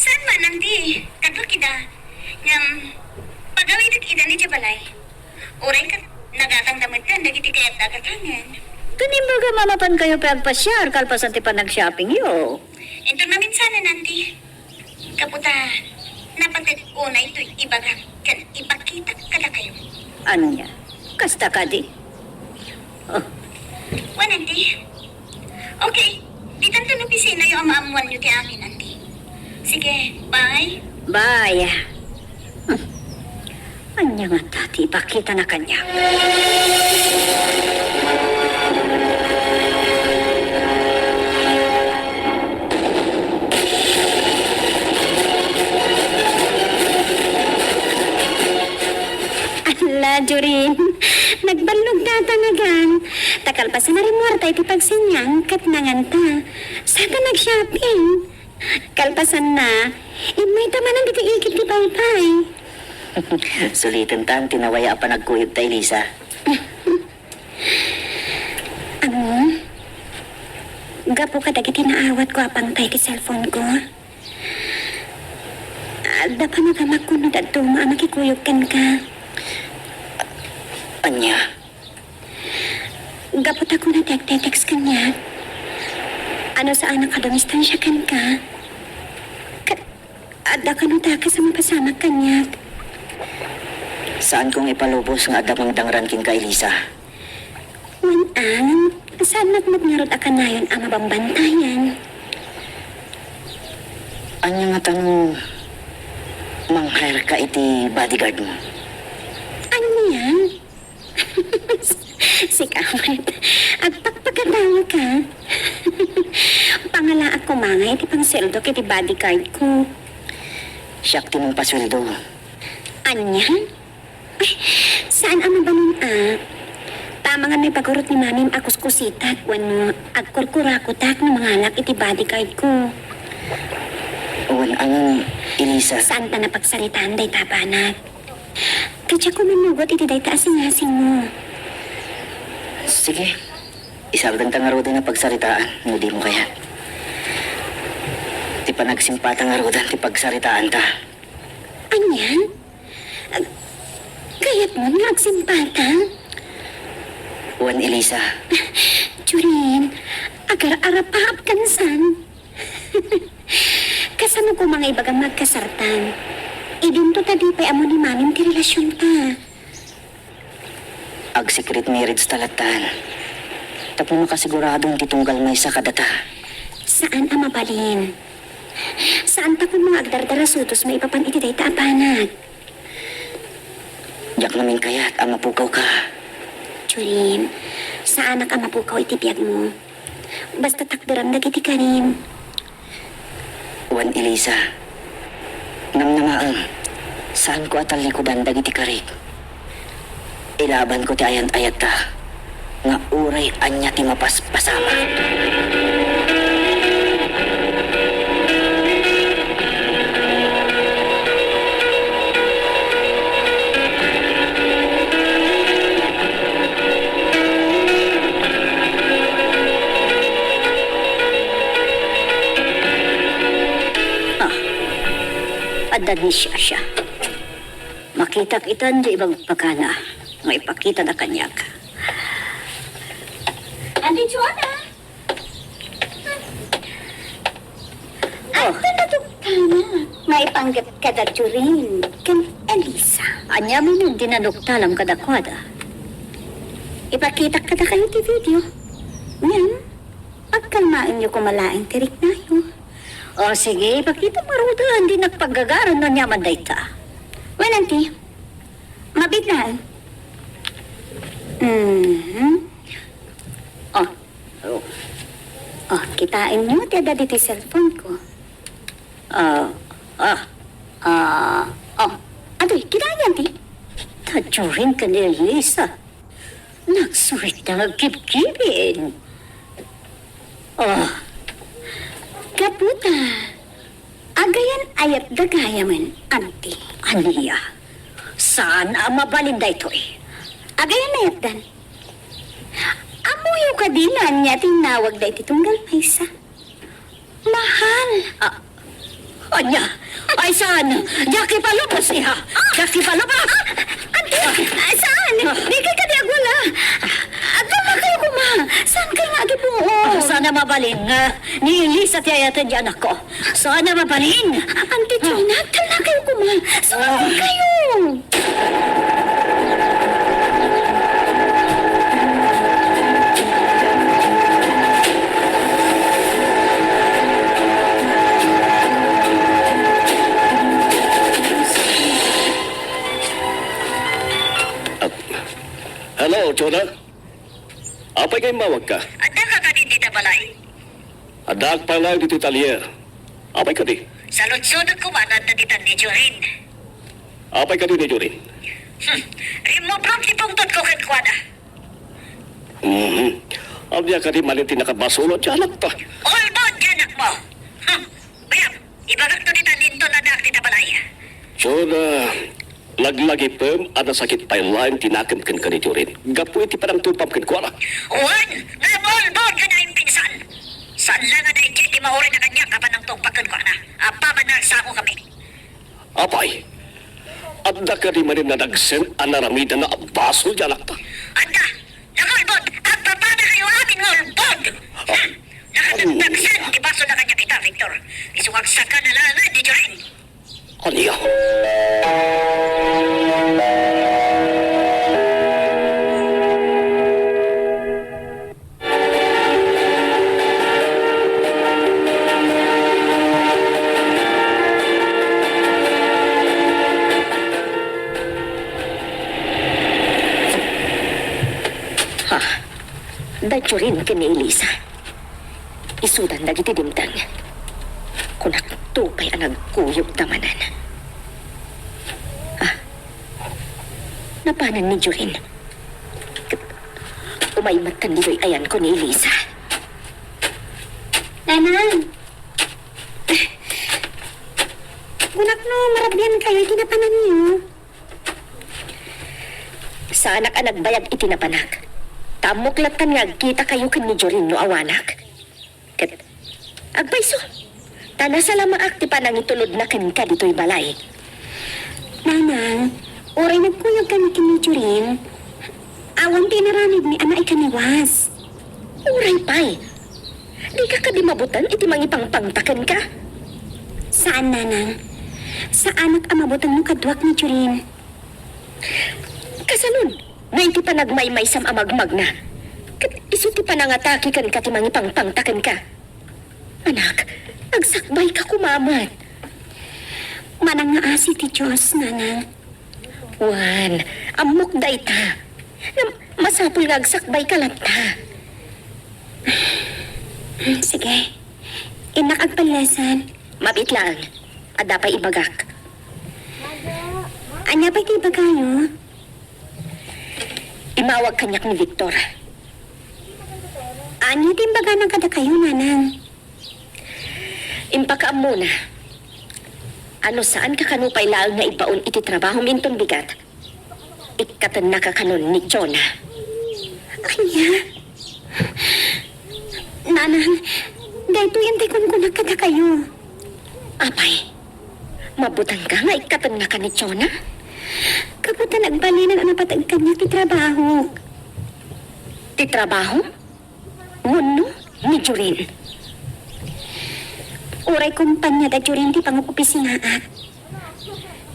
Saan man, Auntie. Kaduak ida. Ngem, pagawidek ida idiay balay. Uray ket nagatangda met dagiti kayatda a gatangen. Ket imbagam a mapankayo pay agpasiar kalpasan ti panag-shoppingyo. Inton maminsanen, Auntie. Gapu ta, napatek unay toy ibagak ken ipakitak kadakayo. Ania? Kasta kadi? Oh. Wen, Auntie. Okay, ditan ta no opisinayo a maammoanyo ti amin, Auntie. Sige, bye. Bye. Hmm. Ania ngata ti ipakitana kaniak? Ala, Jorin, nagballog data nga gang. Ta kalpasan a rimmuarta iti pagsenian ket nanganta. Saka nag-shopping. Kalpasanna, immayta manen ditoy igid ti baybay. Sulitenta ti nawaya a panagkuyogta, Elisa. Ammom, gapu kadagiti naawatko a pangtay ti cellphone-ko, adda panagamakon no dadduma a makikuyog kenka. Ania? Gapu ta kuna ti agte-text kaniak, a no saanak a dumistansia kenka, ket adda kano dakes a mapasamak kaniak. Saanko nga ipalubos nga adda mangdangran kenka, Elisa. Wen, ang, saannak met ngarud a kanayon a mabambantayan. Ania ngata no mang-hire ka iti bodyguard-mo? Ania? Sika met, agpakpakadawaka. Pangalaak koma ngay iti pangsueldok iti bodyguard-ko. Siak ti mangpasueldo. Ania? Ay, saan a mabalin a? Ta amangan no ipagurot ni Mamim a kuskusitak wenno agkurkurakotak no mangalak iti bodyguard-ko. Wen, ang, Elisa. Saanta a pagsaritaan dayta a banag. Ket diak koma manugot iti dayta a singasingmo. Sige. Isardengta ngaruden a pagsaritaan no dimo kayat. Panagsimpata ngaruden ti pagsaritaanta. Anian? Ag-, kayatmon nga agsimpata? Wen, Elisa. Jorin, agar-arapaapkan san. Kasano koma nga ibagam nga agkasartan? Idinto ta di pay ammo ni Manim ti relasionta. Ag-secret marriage ta lattan. Tapno makasigurado ti tunggal maysa kadata. Saan a mabalin. Saantakon nga agdardarasudos maipapan iti dayta a banag. Diak ngamin kayat a mapukawka. Jorin, saanak a mapukaw iti biagmo. Basta takderam dagiti karim. Wen, Elisa, namnamaem, saanko a tallikudan dagiti karik. Ilabanko ti ayat-ayatta nga uray ania ti mapaspasamak. Ah, adda ni Shasha. Makitak itan di ibagpakana nga ipakitada kaniak. Andi Juana! Oh. Adda naduktana nga ipanggep kada Jorin ken Elisa. Ania manen ti naduktalam kadakuada? Ipakitak kadakayo ti video. Ngem, pagkalmaenyo koma laeng ti riknayo. O sige, ipakitam ngaruden, dinak paggagaran no aniaman dayta. Wen, anti, mabiit laeng. Mhm. Oh. Oh. Oh, kitaenyo ti adda ditoy cellphone ko. Ah, ah. Ah, oh. Aduy, kitaenyo, anti? Tadyorin ka ni Elisa. Nagsurit nga agkibkibin. Oh. Gapu ta, agayan-ayatda gayamen, anti. Ania? Saan a mabalin daytoy? Agayan-ayatdan. Ammoyo kadi no ania ti innawagda iti tunggal maysa? Mahal. Ah, ania? Ay, saan? Diak ipalubos, iha. Diak ipalubos. Ah, anti, ah, saan? Dikay kadi agwala. Agkalmakayo koma. Saan kayo nga agipuon? Ah, saan a mabalin nga ni Elisa ti ayaten ti anakko? Saan a mabalin? Anti Jonah, agkalmakayo koma. Sumaon kayo. Hello, Jonah. Apay nga immawagka? Adda ka kadi dita balay? Addaak pay laeng ditoy talyer. Apay kadi? Saludsodek koma no adda ditan ni Jorin. Apay kadi ni Jorin? Hmm. Rimmubrog ti pungtotko kenkuana. Mhm. Ania kadi manen ti nakabasolon ti anakta? Ulbod ti anakmo. Hmm. Bayam, ibagakto ditan inton addaak dita balay. Jonah, laglagipem a nasakit pay laeng ti nakem kenka ni Jorin gapu iti panangtungpam kenkuana. Wen, ngem ulbod nga naimpinsan. Saan la nga daydiay ti mauray a kaniak a panangtungpam kenkuana. Apaman nga agsangokami. Apay, adda kadi manen nga nagsen a naramidna a basol ti anakta? Adda! Nakaulbod! Agpapanakayo amin nga ulbod! Ah, nakadagdagsen ti basol a kaniak ita, Victor. Isu nga agsaka na laengen ni Jorin. Ania? Ha? Da Jorin ken ni Elisa. Isudan dagiti dimteng. Kunakto pay a nagkuyogda manen. Ah. Napanen ni Jorin. Umay met ditoy ayanko ni Elisa. Nanang! Kunak no marabiankayo iti napananyo. Saanak a nagbayag iti napanak. Ta ammok lattan nga agkitakayo ken ni Jorin no awanak. Ket agpayso. Ta nasalamaak ti panangitulodna kenka ditoy balay. Nanang, uray nagkuyogka ni Jorin, awan ti inaramidmi a naikaniwas. Uray pay, dika kadi mabuteng iti mangipangpangta kenka? Saan, Nanang. Saanak a mabuteng no kaduak ni Jorin. Kasanon, no iti panagmaymaysam a magmagna, ket isu ti panangatake kenka ti mangipangpangta kenka? Anak, agsakbayka koma met. Manangngaasi ti Dios, Nanang. Wen, ammok dayta. Ngem masapul nga agsakbayka latta. Sige. Innak agpallesan. Mabiit laeng. Adda pay ibagak. Ania pay ti ibagayo? Immawag kaniak ni Victor. Ania ti imbagana kadakayo, Nanang? Impakaammona a no saanka kano pay laeng nga ibaon iti trabahom inton bigat, ikkatennaka kanon ni Jonah. Ania? Nanang, daytoyen ti kunkunak kadakayo. Apay, mabutengka nga ikkatennaka ni Jonah? Gapu ta nagbalinen a napateg kaniak ti trabahok. Ti trabaho? Wenno ni Jorin? Uray kompania da Jorin ti pangup-opisinaak.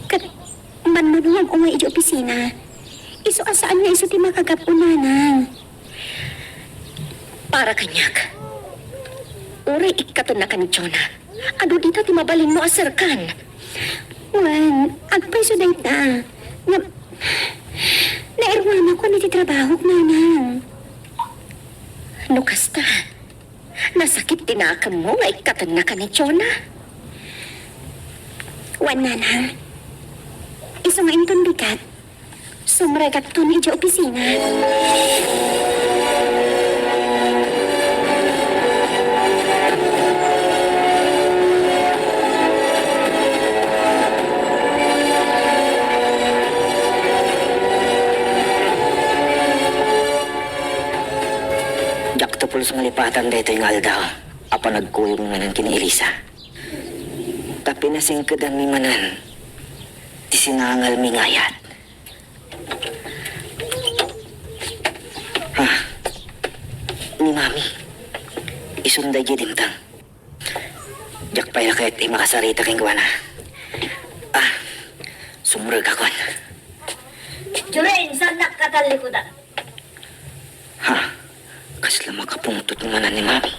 Ket mano nga agungay idiay opisina, isu a saan nga isu ti makagap-o, Nanang. Para kaniak, uray ikkatennaka ni Jonah, adu dita ti mabalinmo a serkan. Wen, agpayso dayta. Ngem, nairuanakon iti trabahok, Nanang. No kasta, nasakit ti nakemmo nga ikkatennaka ni Jonah? Wen, Nanang. Isu nga inton bigat, sumrekakton idiay opisina. Diakto pulos malipatan daytoy nga aldaw a panagkuyogna ken ni Elisa. Ta pinasingkedanmi manen ti sinangalmi nga ayat. Ah, ni Mami, isunday diay dimteng. Diak pay la ket makasarita kenkuana. Ah, sumrekakon. Jorin, saannak katallikudan? Ha? Kasla makapungtot manen ni Mami.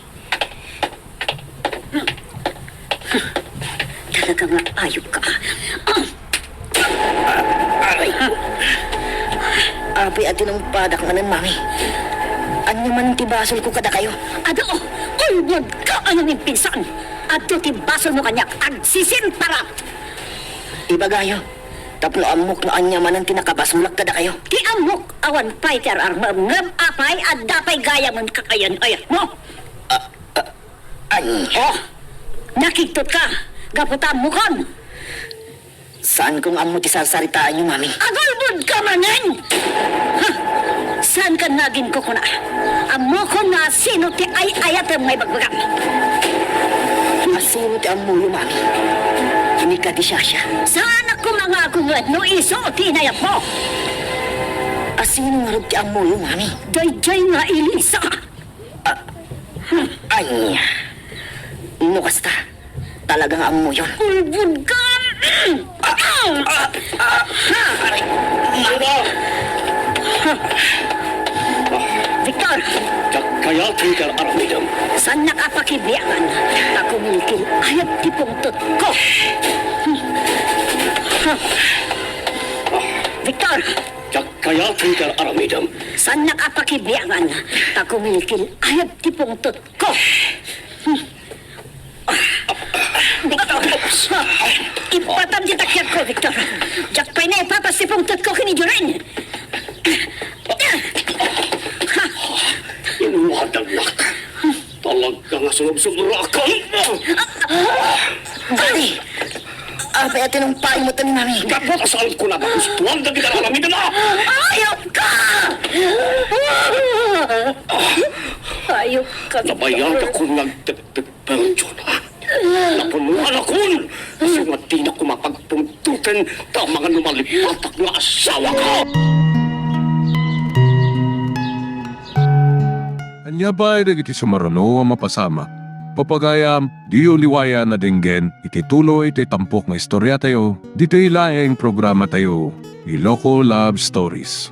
Talaga nga ayup ka. Ah! Aray ko. Apay a tinumpadak manen, Mami. Ania manen ti basolko kadakayo? Adu, ulbodka a nangipinsan. Adu ti basolmo kaniak, agsisintarak. Ibagayo, tapno ammok no ania manen ti nakabasolak kadakayo. Ti ammok, awan pay ti ar-armem, ngem apay, adda pay gayamem kakayan-ayatmo. Ah, ah, ania? Oh, nakigtot ka, gapu ta ammokon. Saanko nga ammo ti sarsaritaanyo, Mami. Agulbodka manen! Ha? Saankan nga aginkukuna. Ammokon no asino ti ay-ayatem nga ibagbagam. Asino ti ammoyo, Mami? Ni kadi Shasha? Saanak koma nga agungen no isu ti inayatmo. Asino ngarud ti ammoyo, Mami? Daydiay nga Elisa. Ah, ania? No kasta, talaga nga ammoyon. Ulbodka! Ah! Ah! Ah! Aray! Mama! Victor! Diak kayat ti ar-aramidem. Saannak a pakibiangan ta kumilkil-ayab ti pungtotko. Victor! Diak kayat ti ar-aramidem. Saannak a pakibiangan ta kumilkil-ayab ti pungtotko. Victor! Ipatam ti takiagko, Victor! Diak pay naipapas ti pungtotko ken ni Jorin! Inwadannak! Talaga nga sumubsobrakon! Daddy! Apay a tinumpaymo ita ni Mami? Gapu ta saanko nagustuan dagiti aramidna! Ayup ka! Ayup ka, Victor! Nabayagakon nga agtektek Pero, Jonah, napun Panakon! Isu nga dina koma pagpungtoten ta amangan no malipatak nga asawako! Ania pay dagiti sumaruno a mapasamak? Pagayam, diyo liwayan a denggen iti tuloy ti tampok nga istoriatayo ditoy laeng programatayo, Iloko Love Stories.